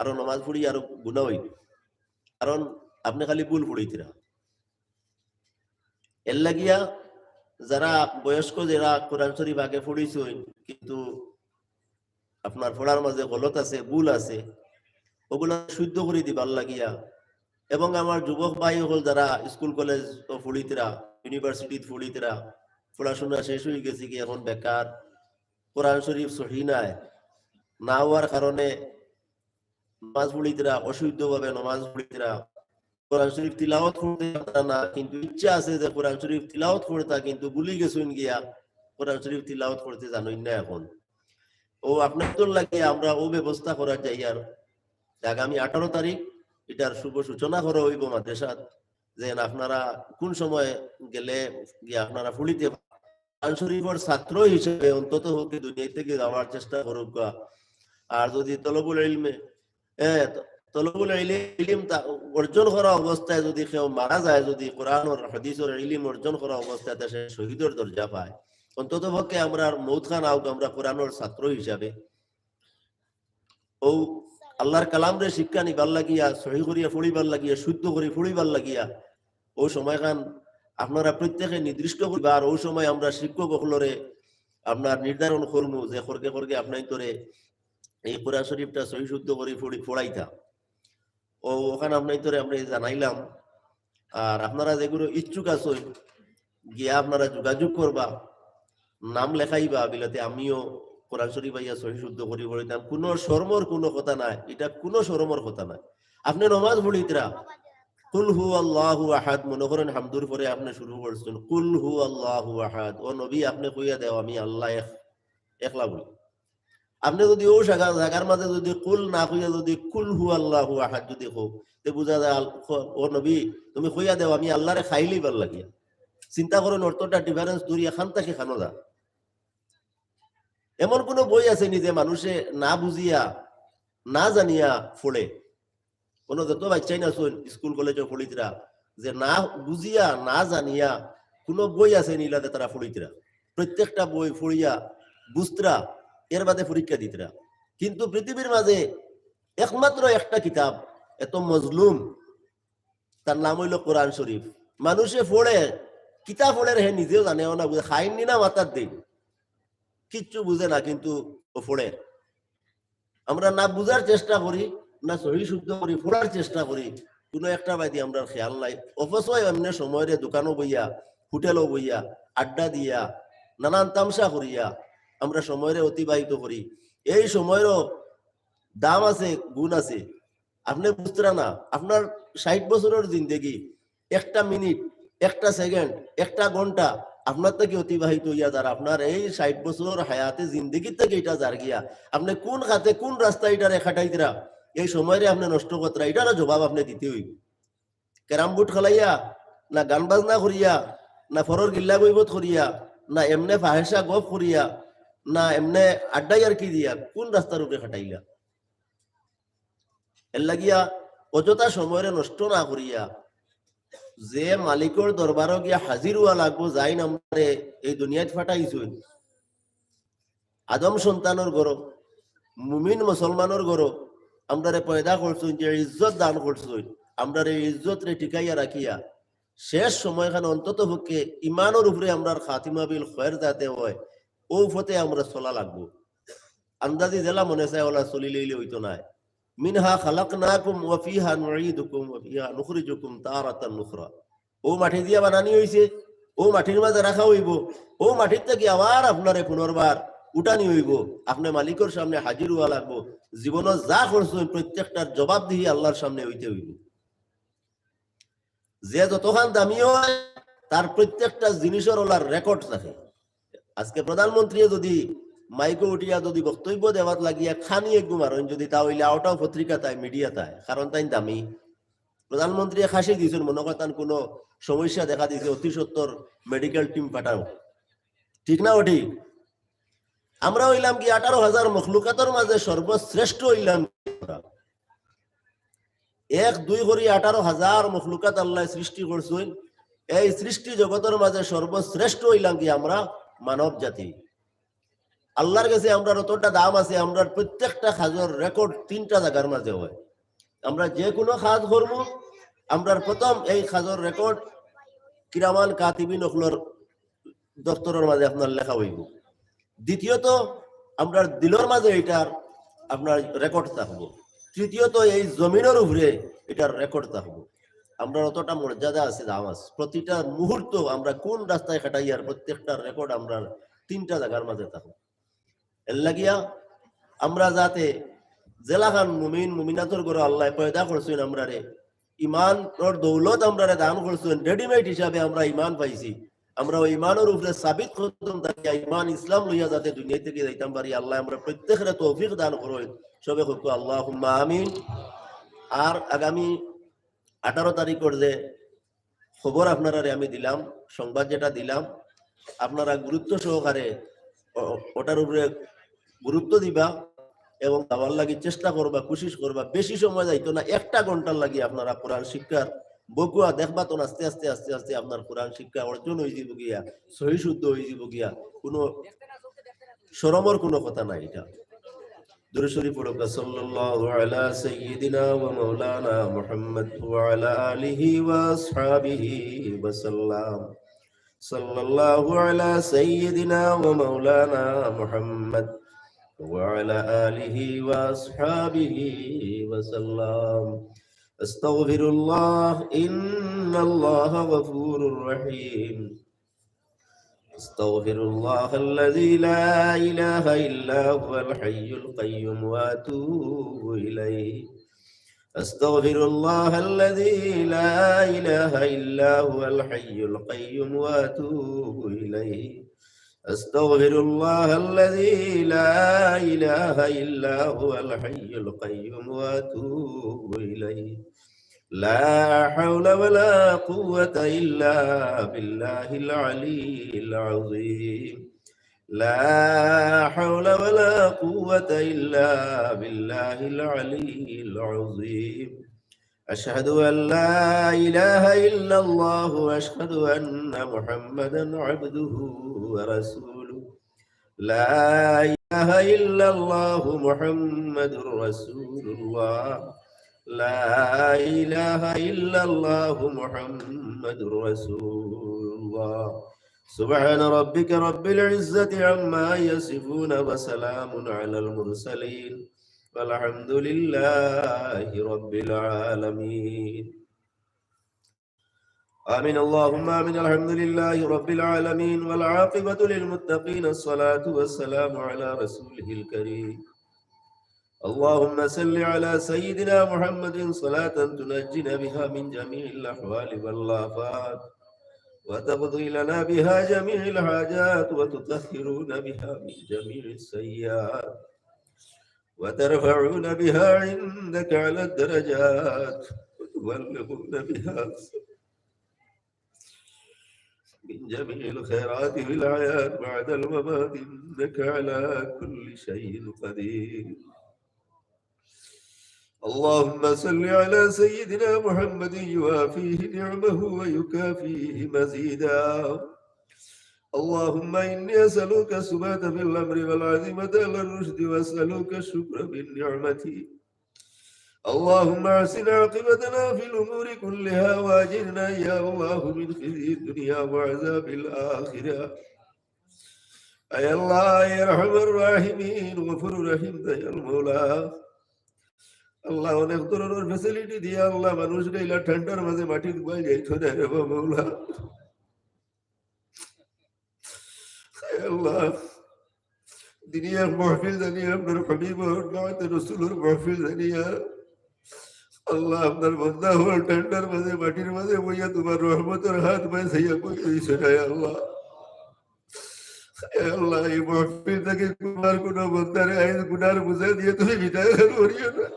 আরো নমাজ পড়ি আরো গুনাহ অইবো, কারণ আপনে খালি ভুল পড়িতরা। এর লাগিয়া যারা বয়স্ক, যারা কোরআন শরীফ আগে পড়িছইন, কিন্তু আপনার পড়ার মাঝে গলত আছে, ভুল আছে, ওগুলা শুদ্ধ করি দিবার লাগিয়া। এবং আমার যুবক ভাই অকল যারা স্কুল কলেজ পড়িতরা, ইউনিভার্সিটিত পড়িতরা, পড়াশোনা শেষ অই গেছে কি এখন বেকার, কোরআন শরীফ সহি নায়, না অওয়ার কারণে নমাজ পড়িতরা, অশুদ্ধভাবে নমাজ পড়িতরা, কোরআন শরীফ তিলাওয়াত করতে পারতা না, কিন্তু ইচ্ছা আছে যে কোরআন শরীফ তিলাওয়াত করতা, কিন্তু ভুলি গেছইন গিয়া, কোরআন শরীফ তিলাওয়াত করতে জানইন না এখন। ও আপনারার লাগি আমরা ও ব্যবস্থা করার যাইয়ার, আগামী আঠারো তারিখ এটার শুভ সূচনা করা অইবো মাদ্রাসাত, যে আপনারা কোন সময় গেলে গিয়া আপনারা পড়িতে পারবা। কোরআন শরীফর ছাত্র হিসেবে অন্তত পক্ষে দুনিয়া থেকে যাওয়ার চেষ্টা করুক। আর যদি তলবুল ইলমে, এ, ত-, তলবুল ইলি-, ইলিম তা-, অর্জন করা অবস্থায় যদি কেউ মারা যায়, যদি কোরআন আর হাদিসর ইলিম অর্জন করা অবস্থায় তে সে শহীদর দরজা পায়, অন্তত পক্ষে আমরার মউতখান আউক আমরা কোরআনর ছাত্র হিসাবে। ও আল্লাহর কালামরে শিক্ষা নিবার লাগিয়া, সহি করিয়া পড়িবার লাগিয়া, শুদ্ধ করি পড়িবার লাগিয়া, ও সময়খান আপনারা প্রত্যেকে নির্দিষ্ট করিবা। আর ও সময় আমরা শিক্ষক অকলরে আপনার নির্ধারণ করমু যে খরকে খরকে আপনাইন্তরে এই কোরআন শরীফটা সহি শুদ্ধ করি পড়ি-, পড়াইতা। ও ওখানে আপনাইন্তরে আমরা জানাইলাম। আর আপনারা যেগুলো ইচ্ছুক আছইন, গিয়া আপনারা যোগাযোগ করবা, নাম লেখাইবা, বিলাতে আমিও কোরআন শরীফ আইয়া সহি শুদ্ধ করি পড়িতাম। কোনো শরমর কোনো কথা নাই, এটা কোনো শরমর কথা নাই। আপনে নমাজ পড়িতরা, কুল হু আল্লাহু আহাদ, মনে করেন হামদুর পরে আপনে শুরু করছেন, কুল হু আল্লাহু আহাদ, ও নবী, আপনে কইয়া দেও, আমি আল্লাহ এক, একলা বলি। আপনে যদি ও জাগা-, জাগার মাঝে যদি কুল না কইয়া যদি কুল হু আল্লাহু আহাদ যদি কও, তে বুঝা যায় আল-, ক-, ও নবী, তুমি কইয়া দেও, আমি আল্লাহরে খাইলিবার লাগিয়া। চিন্তা করইন, অর্থটা difference দূরিয়া খান থাকি খানো যা। এমন কোনো বই আছে নি যে মানুষে না বুঝিয়া, না জানিয়া পড়ে? কোনো যত বাচ্চাই না আছইন, স্কুল কলেজে পড়িতরা, যে না বুঝিয়া, না জানিয়া কোনো বই আছে নি ইলাতে তারা পড়িতরা? প্রত্যেকটা বই পড়িয়া বুঝতরা, এর বাদে পরীক্ষা দিতরা। কিন্তু পৃথিবীর মাঝে একমাত্র একটা কিতাব এত মজলুম, তার নাম অইলো কোরআন শরীফ। মানুষে পড়ে, কিতা পড়ের হে নিজেও জানে না, বুঝে, খাইন নি না মাথার দিন, কিচ্ছু বুঝে না, কিন্তু ও পড়ের। আমরা না বুঝার চেষ্টা করি, না সহি শুদ্ধ করি পড়ার চেষ্টা করি, কোনো একটা বায়দি আমরার খেয়াল নাই। অবশ্যই এমনে সময়রে দোকানো বইয়া, হোটেলো বইয়া, আড্ডা দিয়া, নানান তামশা করিয়া আমরা সময়রে অতিবাহিত করি। এই সময়রও দাম আছে, গুণ আছে। আপনে বুঝতরা না, আপনার ষাইট বছরর জিন্দেগি, একটা মিনিট, একটা সেকেন্ড, একটা ঘন্টা আপনার থাকি অতিবাহিত অইয়া যার। আপনার এই ষাইট বছরর হায়াতে জিন্দেগি থাকি ইটা যার গিয়া। আপনে কোন খাতে, কোন রাস্তায় ইটারে খাটাইতরা, এই সময়রে আপনে নষ্ট করতরা, ইটারও জবাব আপনে দিতে অইবো। ক্যারাম বোর্ড খেলাইয়া, না গান বাজনা করিয়া, না পরর গিল্লা গইবত করিয়া, না এমনে ফাহেসা গপ করিয়া, না এমনে আড্ডা ইয়ার্কি দিয়া, কোন রাস্তার উপরে খাটাইলা? এর লাগিয়া অযথা সময়রে নষ্ট না করিয়া যে মালিকর দরবারো গিয়া হাজির অওয়া লাগবো, যাইন আমরারে এই দুনিয়াত ফাটাইছইন, আদম সন্তানর ঘরো, মুমিন মুসলমানর ঘরো আমরারে পয়দা করছইন, যে ইজ্জত দান করছইন, আমরারে এই ইজ্জতরে টিকাইয়া রাখিয়া শেষ সময়খান অন্তত পক্ষে ইমানর উপরে আমরার খাতিমা বিল খয়ের যাতে হয়, ও পথে আমরা চলা লাগবো। আন্দাজি যেলা মনে চায় ওলা চলিলেইলে অইতো নায়। মিনহা খালাকনাকুম ওয়া ফিহা নুঈদুকুম ওয়া ফিহা নুখরিজুকুম তারাতান উখরা। ও মাটি দিয়া বানানি অইছে, ও মাটির মাঝে রাখা অইবো, ও মাটির থাকি আবার আপনারে পুনর্বার উঠানি অইবো, আপনে মালিকর সামনে হাজির অওয়া লাগবো। জীবনো যা করছইন প্রত্যেকটার জবাবদিহি আল্লাহর সামনে অইতে অইবো। যে যতখান দামি হয়, তার প্রত্যেকটা জিনিসর ওলার রেকর্ড থাকে। আজকে প্রধানমন্ত্রী যদি মাইকো উঠিয়া যদি বক্তব্য দেওয়াত লাগিয়া খানি একগু মারইন যদি, তা অইলে আওটাও পত্রিকা তাই, মিডিয়া তাই, কারণ তাইন দামি। প্রধানমন্ত্রী খাসি দিছইন, মনো করইন তান কোনো সমস্যা দেখা দিছে, অতি সত্বর মেডিকেল টিম পাঠাও, ঠিক না? ওটি আমরা অইলাম কি আঠারো হাজার মখলুকাতর মাঝে সর্বশ্রেষ্ঠ অইলাম কি আমরা? এক দুই করি আঠারো হাজার মখলুকাত আল্লায় সৃষ্টি করছইন। এই সৃষ্টি জগতর মাঝে সর্বশ্রেষ্ঠ অইলাম কি আমরা মানব জাতি। আল্লাহর গেছে আমরার অতটা দাম আছে, আমরার প্রত্যেকটা কাজর রেকর্ড তিনটা জাগার মাঝে হয়। আমরা যে কোনো কাজ করমু, আমরার প্রথম এই কাজর রেকর্ড কিরামান কাতিবিন অকলর দপ্তরর মাঝে আপনার লেখা অইবো। দ্বিতীয়ত, আমরার দিলর মাঝে ইটার আপনার রেকর্ড থাকবো। তৃতীয়ত, এই জমিনর উপরে ইটার রেকর্ড থাকবো। আমরার অতটা মর্যাদা আছে, দাম আছে। প্রতিটা মুহূর্ত আমরা কোন রাস্তায় খাটাইয়ার প্রত্যেকটা রেকর্ড আমরার তিনটা জাগার মাঝে থাকবো। এর লাগিয়া আমরা যাতে যেলাখান মুমিন মুমিনাতর ঘরো আল্লায় পয়দা করছইন আমরারে, ইমানর দৌলত আমরারে দান করছইন, রেডিমেড হিসাবে আমরা ইমান পাইছি। আমরা ওই ইমানর উপরে সাবিত কদম থাকিয়া ইমান ইসলাম লইয়া যাতে দুনিয়া থাকি যাইতাম পারি, আল্লায় আমরা প্রত্যেকরে তৌফিক দান করইন। সবে কউক্কা আল্লাহুম্মা আমিন। আর আগামী আঠারো তারিখর যে খবর আপনারারে আমি দিলাম, সংবাদ যেটা দিলাম, আপনারা গুরুত্ব সহকারে ও-, ওটার উপরে গুরুত্ব দিবা এবং যাওয়ার লাগি চেষ্টা করবা, কোশিশ করবা। বেশি সময় যাইতো না, একটা ঘন্টার লাগি আপনারা কোরআন শিক্ষার বকুয়া দেখবা, তো আস্তে আস্তে আস্তে আস্তে আপনার কোরআন শিক্ষা অর্জন অইযিবো গিয়া, সহি শুদ্ধ অইযিবো গিয়া, কোনো শরমর কোনো কথা নাই। এটা দুরূদ শরীফ পড়ুক্কা। সাল্লাল্লাহু আলা সাইয়্যিদিনা ওয়া মাওলানা মুহাম্মদ ওয়া আলা আলিহি ওয়া আসহাবিহি ওয়া সাল্লাম। সাল্লাল্লাহু আলা সাইয়্যিদিনা ওয়া মাওলানা মুহাম্মদ ওয়া আলা আলিহি ওয়া আসহাবিহি ওয়া সাল্লাম। আস্তাগফিরুল্লাহ, ইন্নাল্লাহা গফুরুর রহিম। أستغفر الله الذي لا إله إلا هو الحي القيوم وأتوب إليه. أستغفر الله الذي لا إله إلا هو الحي القيوم وأتوب إليه. أستغفر الله الذي لا إله إلا هو الحي القيوم وأتوب إليه. لا حول ولا قوة إلا بالله العلي العظيم. لا حول ولا قوة إلا بالله العلي العظيم. أشهد أن لا إله إلا الله وأشهد أن محمدا عبده ورسوله. لا إله إلا الله محمد رسول الله. لا إله إلا الله محمد رسول الله. سبحان ربك رب العزة عما يصفون وسلام على المرسلين والحمد لله رب العالمين. آمين، اللهم آمين. الحمد لله رب العالمين، والعاقبة للمتقين، الصلاة والسلام على رسوله الكريم. اللهم صل على سيدنا محمد صلاة تنجينا بها من جميع الأحوال والآفات، وتقضي لنا بها جميع الحاجات، وتطهرنا بها من جميع السيئات، وترفعنا بها عندك على الدرجات، وتبلغنا بها أقصى من جميع الخيرات في الحياة بعد الممات، إنك على كل شيء قدير. اللهم صل على سيدنا محمد يوافيه نعمه ويكافيه مزيدا. اللهم إني أسألك الثبات في الأمر والعزيمة على الرشد، وأسألك الشكر بالنعمة. اللهم أحسن عاقبتنا في الأمور كلها، وأجرنا يا الله من خزي الدنيا وعذاب الآخرة. আয় আল্লাহ, আয় আরহামার রাহিমিন, গফুরুর রহিম, দয়াল মৌলা। আল্লাহ, অনেক ধরনর facility দিয়া আল্লাহ, মানুষ গাইলা ঠান্ডার মাঝে মাটিত বই যাইতো না রে বা মৌলা। আয় আল্লাহ, দিনে এক মাহফিল জানিয়া, আপনার হাবিবর, নাতে রসুলর মাহফিল জানিয়া, আল্লাহ, আপনার বান্দা অকল ঠান্ডার মাঝে, মাটির মাঝে বইয়া তোমার রহমতর হাত বাই চাইয়া বই রইছে না, আল্লাহ। আয় আল্লাহ, এই মাহফিল থাকি তোমার কোনো বান্দারে আইজ গুনার বোঝা দিয়া তুমি বিদায় করিও না।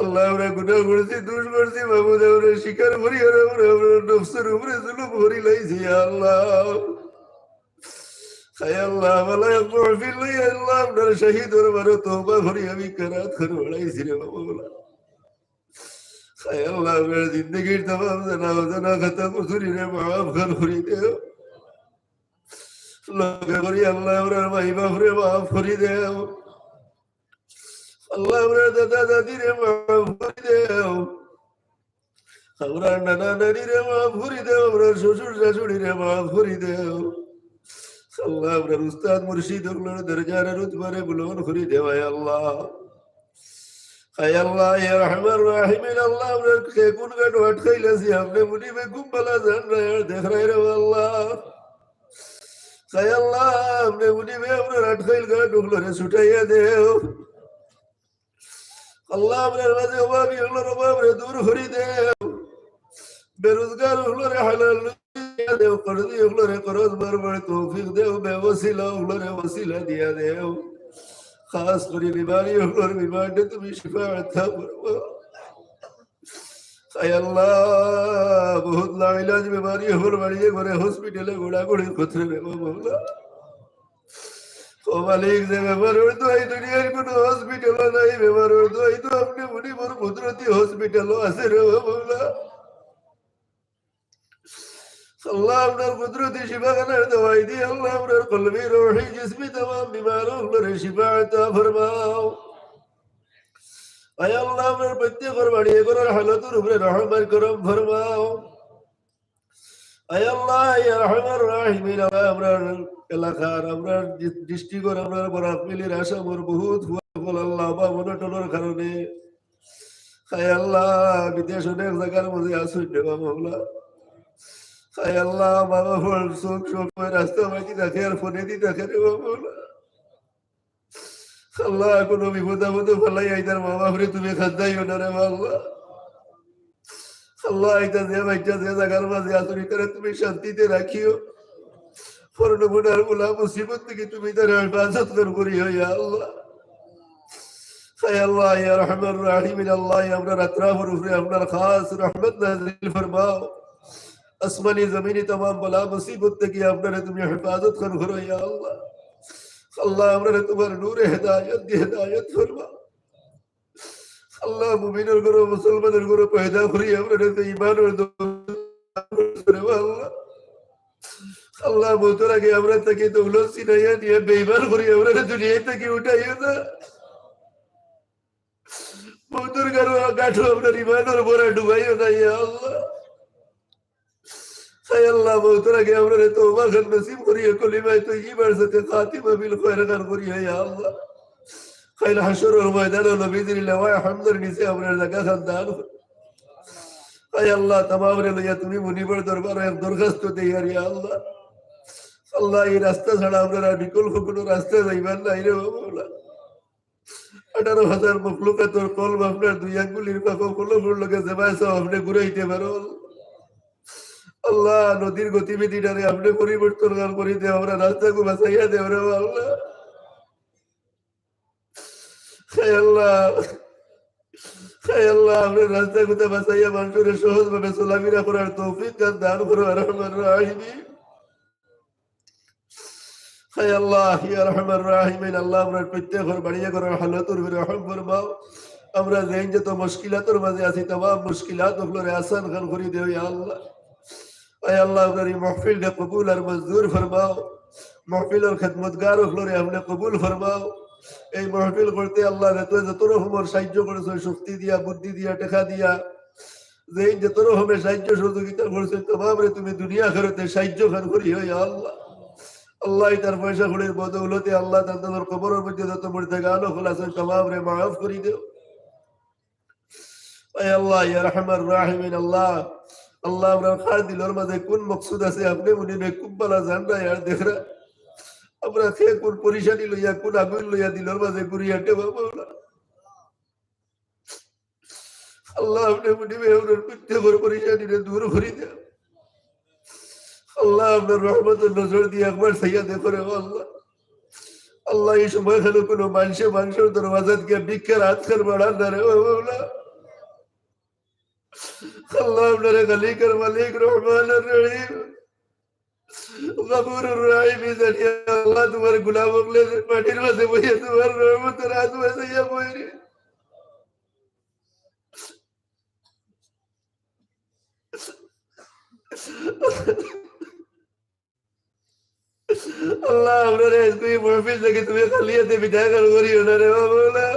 আল্লাহ, আমরা গুনাহ করছি, দোষ করছি, মাবুদ, আমরা স্বীকার করি, আর আমরা, আমরা নফসর উপরে জুলুম করি লাইছি, আল্লাহ। আয় আল্লাহ, মালা এক মাহফিল লই, আল্লাহ, আপনার শাহী দরবারো তওবা করি, আমি কেরাত করে বাড়াইছি রে বাবা, বলা। আয় আল্লাহ, আমরা জিন্দেগির তামাম জানা অজানা খাতা কসুরিরে মাফ খান করি দেও। লগে করি আল্লাহ, আমরা মাই বাপরে মাফ করি দেও। আল্লাহ, আমরা দাদা দাদিরে মাফ করি দেও। আমরা নানা নানিরে মাফ করি দেও, আমরা শ্বশুর শাশুড়িরে মাফ করি দেও। আল্লাহ, আমরা উস্তাদ মুর্শিদ অকলর দরজার রুতবারে বুলন্দ করি দেও, আয় আল্লাহ। আয় আল্লাহ, ইয়া আরহামার রাহিমিন, আল্লাহ, আমরা কে কোন গাটো আটকাইল আছি, আপনি মুনিবে খুব ভালা জানরায় আর দেখরায় রে আল্লাহ। আয় আল্লাহ, আপনি মুনিবে আমরা আটকাইল গাট অকলরে ছুটাইয়া দেও। আল্লাহ, আমরার মাঝে অভাবী অকলর অভাবরে দূর করি দেও। বেরোজগার অকলরে হালাল রুজি দিয়া দেও, কর্জি অকলরে করজ বরকত তৌফিক দেও, বেওসিলা অকলরে ওসিলা দিয়া দেও। খাস করি বিমারি অকলর বিমাররে তুমি শিফা আতা ফরমাও। আয় আল্লাহ, বহুত লাইলাজ বিমারি অকল বাড়িয়ে ঘরে হসপিটালে গোড়াগড়ি করতে রে বাবা মৌলা। ও মালিক, যে বেমারর দোয়াই দুনিয়ার কোনো হসপিটালো নাই, বেমারর দোয়াই তো আপনি মুনিবর কুদরতি হসপিটালো আছে রে বাবা মৌলা। আল্লাহ, আপনার কুদরতি শিফাখানার দোয়াই দি আল্লাহ, আপনার কলবি, রুহি, জিসমি তামাম বিমার অকলরে শিফা আতা ফরমাও। আয় আল্লাহ, আপনার প্রত্যেকর বাড়ি এগোর হালতর উপরে রহমত করম ফরমাও। আয় আল্লাহ, ইয়া আরহামার রাহিমিন, আল্লাহ, আমরার এলাকার, আমরার ডি-, ডিস্ট্রিক্টর, আমরার বরাক ভ্যালির আসামর বহুত ফুয়া অকল আল্লাহ, অভাব অনটনর কারণে, আয় আল্লাহ, বিদেশ অনেক জাগার মাঝে আছইন রে বাবা মৌলা। আয় আল্লাহ, মা বাপর চোখ সবসময় রাস্তা মাঝে থাকে আর ফোনে দি থাকে রে বাবা মৌলা। আল্লাহ, কোনো বিপদ আপদে ফালাই আইতার মা বাপরে তুমি কান্দাইও না রে আল্লাহ। আল্লাহ, ইতা যে বাচ্চা যে জাগার মাঝে আছইন, ইতারে তুমি শান্তিতে রাখিও। পর নমুনার বালা মুসিবত থাকি তুমি তারে হেফাজত করিও, ইয়া আল্লাহ। আয় আল্লাহ, ইয়া আরহামার রাহিমিন, আল্লাহ, আমরার আতরাফর উপরে আপনার খাস রহমত নাজিল ফরমাও। আসমানি জমিনি তামাম বালা মুসিবত থাকি আপনারে তুমি হেফাজত করো, ইয়া আল্লাহ। আল্লাহ, আমরারে তোমার নূরে হেদায়েত দি হেদায়েত ফরমাও। আল্লাহ, মুমিনর ঘরো, মুসলমানর ঘরো পয়দা করি আমরারে তো ইমানর দৌলত রে আল্লাহ। আল্লাহ, মউতর আগে আমরার থাকি দৌলত ছিনাইয়া নিয়া বেইমান করি আমরারে দুনিয়া থাকি উঠাইও না। আঠো আপনার ইমানর ভরা ডুবাইও না, ইয়া আল্লাহ। হায় আল্লাহ, মউতর আগে আমরারে তওবা খান নসিব করিয়া কলিমায়ে তৈয়িবার সাথে খাতিমা বিল খায়র খান করিয়া, ইয়া আল্লাহ। কাইল হাশরর ময়দানো নবীজির লেওয়ায়ে হামদর নিচে আমরার জাগা খান দান করো। হায় আল্লাহ, তামামরে লইয়া তুমি মুনিবর দরবারো এক দরখাস্ত দেইয়ার, ইয়া আল্লাহ। আল্লাহ, এই রাস্তা ছাড়া আমরার আর বিকল্প কোনো রাস্তা যাইবার নাই রে বাবা। আঠারো হাজার মখলুকাতর কলব আপনার দুই আঙ্গুলির পাকো কলবর লগে জমায়েত আপনে ঘুরাইতে পারো। আল্লাহ, নদীর গতিবিধিটারে আপনে পরিবর্তন করি দেও, আমরার রাস্তাগু বাঁচাইয়া দেও রে আল্লাহ। হায় আল্লাহ, হায় আল্লাহ, আমরার রাস্তাগুতা বাঁচাইয়া মানষরে সহজভাবে চলাফিরা করার তৌফিক দান, দান করো, আরহামার রাহিমিন। হায় আল্লাহ, ইয়া আরহামার রাহিমিন, আল্লাহ, আমরার প্রত্যেকর বাড়ি ঘরর হালতর উপরে রহম ফরমাও। আমরা যেইন যত মুশকিলাতর মাঝে আছি, তামাম মুশকিলাত অকলরে আসান খান করি দেও, ইয়া আল্লাহ। আয় আল্লাহ, আমরার এই মাহফিলরে কবুল আর মঞ্জুর ফরমাও। মাহফিলর খেদমতগার অকলরে আপনে কবুল ফরমাও। এই মাহফিল করতে আল্লাহ, যত, যত রকমর সাহায্য করছো, শক্তি দিয়া, বুদ্ধি দিয়া, টেকা দিয়া, যেইন যত রকমে সাহায্য সহযোগিতা করছে, তামামরে তুমি দুনিয়া আখেরাতে সাহায্য খান করিও, ইয়া আল্লাহ। আল্লাহ, ইতার পয়সা কড়ির বদৌলতে আল্লাহ, তান তানর কবরর মধ্যে যত মুর্দেগান অকল আছইন, তামামরে মাফ করি দেও। আয় আল্লাহ, ইয়া আরহামার রাহিমিন, আল্লাহ, আল্লাহ, আমরার কার দিলর মাঝে কুন মকসুদ আছে, আপনে মুনিবে খুব ভালা জানরা আর দেখরা। আমরা কে কুন পরিশানি লইয়া, কুন আগুন লইয়া দিলর মাঝে ঘুরি আটে বাবা। আল্লাহ, আপনে মুনিবে আমরার প্রত্যেকর পরিশানিরে দূর করি দেও। আল্লাহ, আপনার রহমতের নজর দিয়া একবার চাইয়া দেখো রে আল্লাহ। আল্লাহ, এই সময় খানো কোনো মানষে মানষর দরওয়াজাত গিয়া ভিক্ষার হাত খান বাড়ার না রে ও মাওলা। আল্লাহ, আপনারে খালিকর মালিক, রহমানুর রহিম, গফুরুর রহিম জানিয়া আল্লাহ, তুমার গোলাম অকলে মাটির মাঝে বইয়া তুমার রহমতের হাত বাড়াইয়া বইরে। আল্লাহ, আমরারে আজকে এই মাহফিল থাকি তুমি খালি আতে বিদায় করিও না রে বাবা, মাওলা।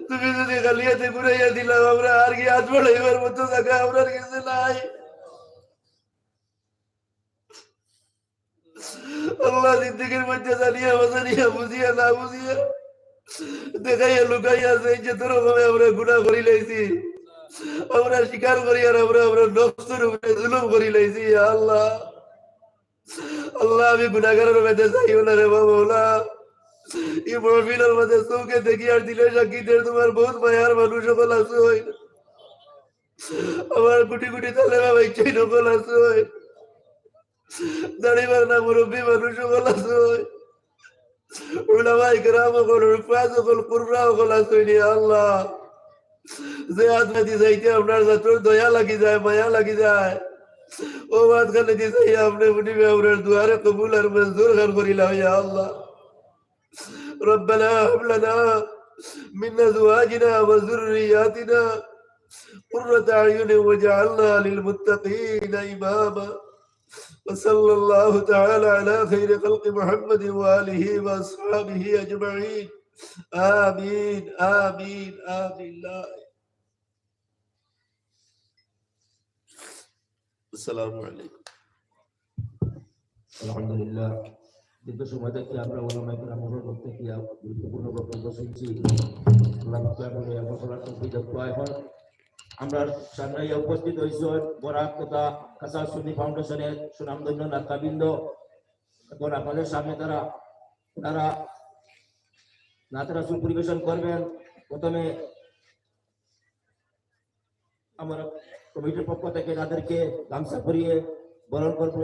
তুমি যদি খালি আতে ঘুরাইয়া দিলাও, আমরা আর কি হাত বাড়াইবার মতো জাগা আমরার কাছে নাই। আল্লাহ, জিন্দেগির মধ্যে জানিয়া, অজানিয়া, বুঝিয়া, না বুঝিয়া, দেখাইয়া, লুকাইয়া, যে যত রকমে আমরা গুনাহ করি লাইছি, আমরা স্বীকার করি, আর আমরা, আমরা নফসর উপরে জুলুম করি লাইছি, ইয়া আল্লাহ। আল্লাহ, আমি গুনাহগারর মধ্যে যাইও না রে বাবা, মাওলা। এই মাহফিলর মধ্যে চোখে দেখি আর দিলে সাক্ষী দের তুমার বহুত মায়ার মানুষ অকল আছইন। আমার কোটি কোটি তালেবা ভাইচাইন অকল আছইন। দাড়িওয়ালা মুরব্বী মানুষ অকল আছইন। উলামায়ে কেরাম অকল, হুফাজ অকল, কুররা অকল আছইন, ইয়া আল্লাহ। যে আত বাদি যাইতে আপনার জাতর দয়া লাগি যায়, মায়া লাগি যায়। ও আত খান দি যাই আপনে মুনিবে আমরার দুয়ারে কবুল আর মঞ্জুর খান করিলাও, ইয়া আল্লাহ। ربنا هب لنا من أزواجنا وذرياتنا قرة أعين واجعلنا للمتقين إماما. وصلى الله تعالى على خير خلق محمد وآله وأصحابه أجمعين. آمين، آمين، آمين. لا আসসালামু আলাইকুম। আলহামদুলিল্লাহ, দীর্ঘ সময় থাকি আমরা ওলামায়ে কেরামর মুখ থাকি গুরুত্বপূর্ণ বক্তব্য শুনছি। আল্লাহ পাক আমাদের আমল করার তৌফিক দান করুন। এখন আমরা সামনে উপস্থিত হয়েছেন বরাক তথা কাছাড় সুন্নি ফাউন্ডেশনের সুনামধন্য নাতরাবৃন্দ। এখন আপনাদের সামনে তারা, তারা নাত রাসুল পরিবেশন করবেন। প্রথমে আমরা কমিটির পক্ষ থেকে তাদেরকে গামছা পরিয়ে বরণ করব।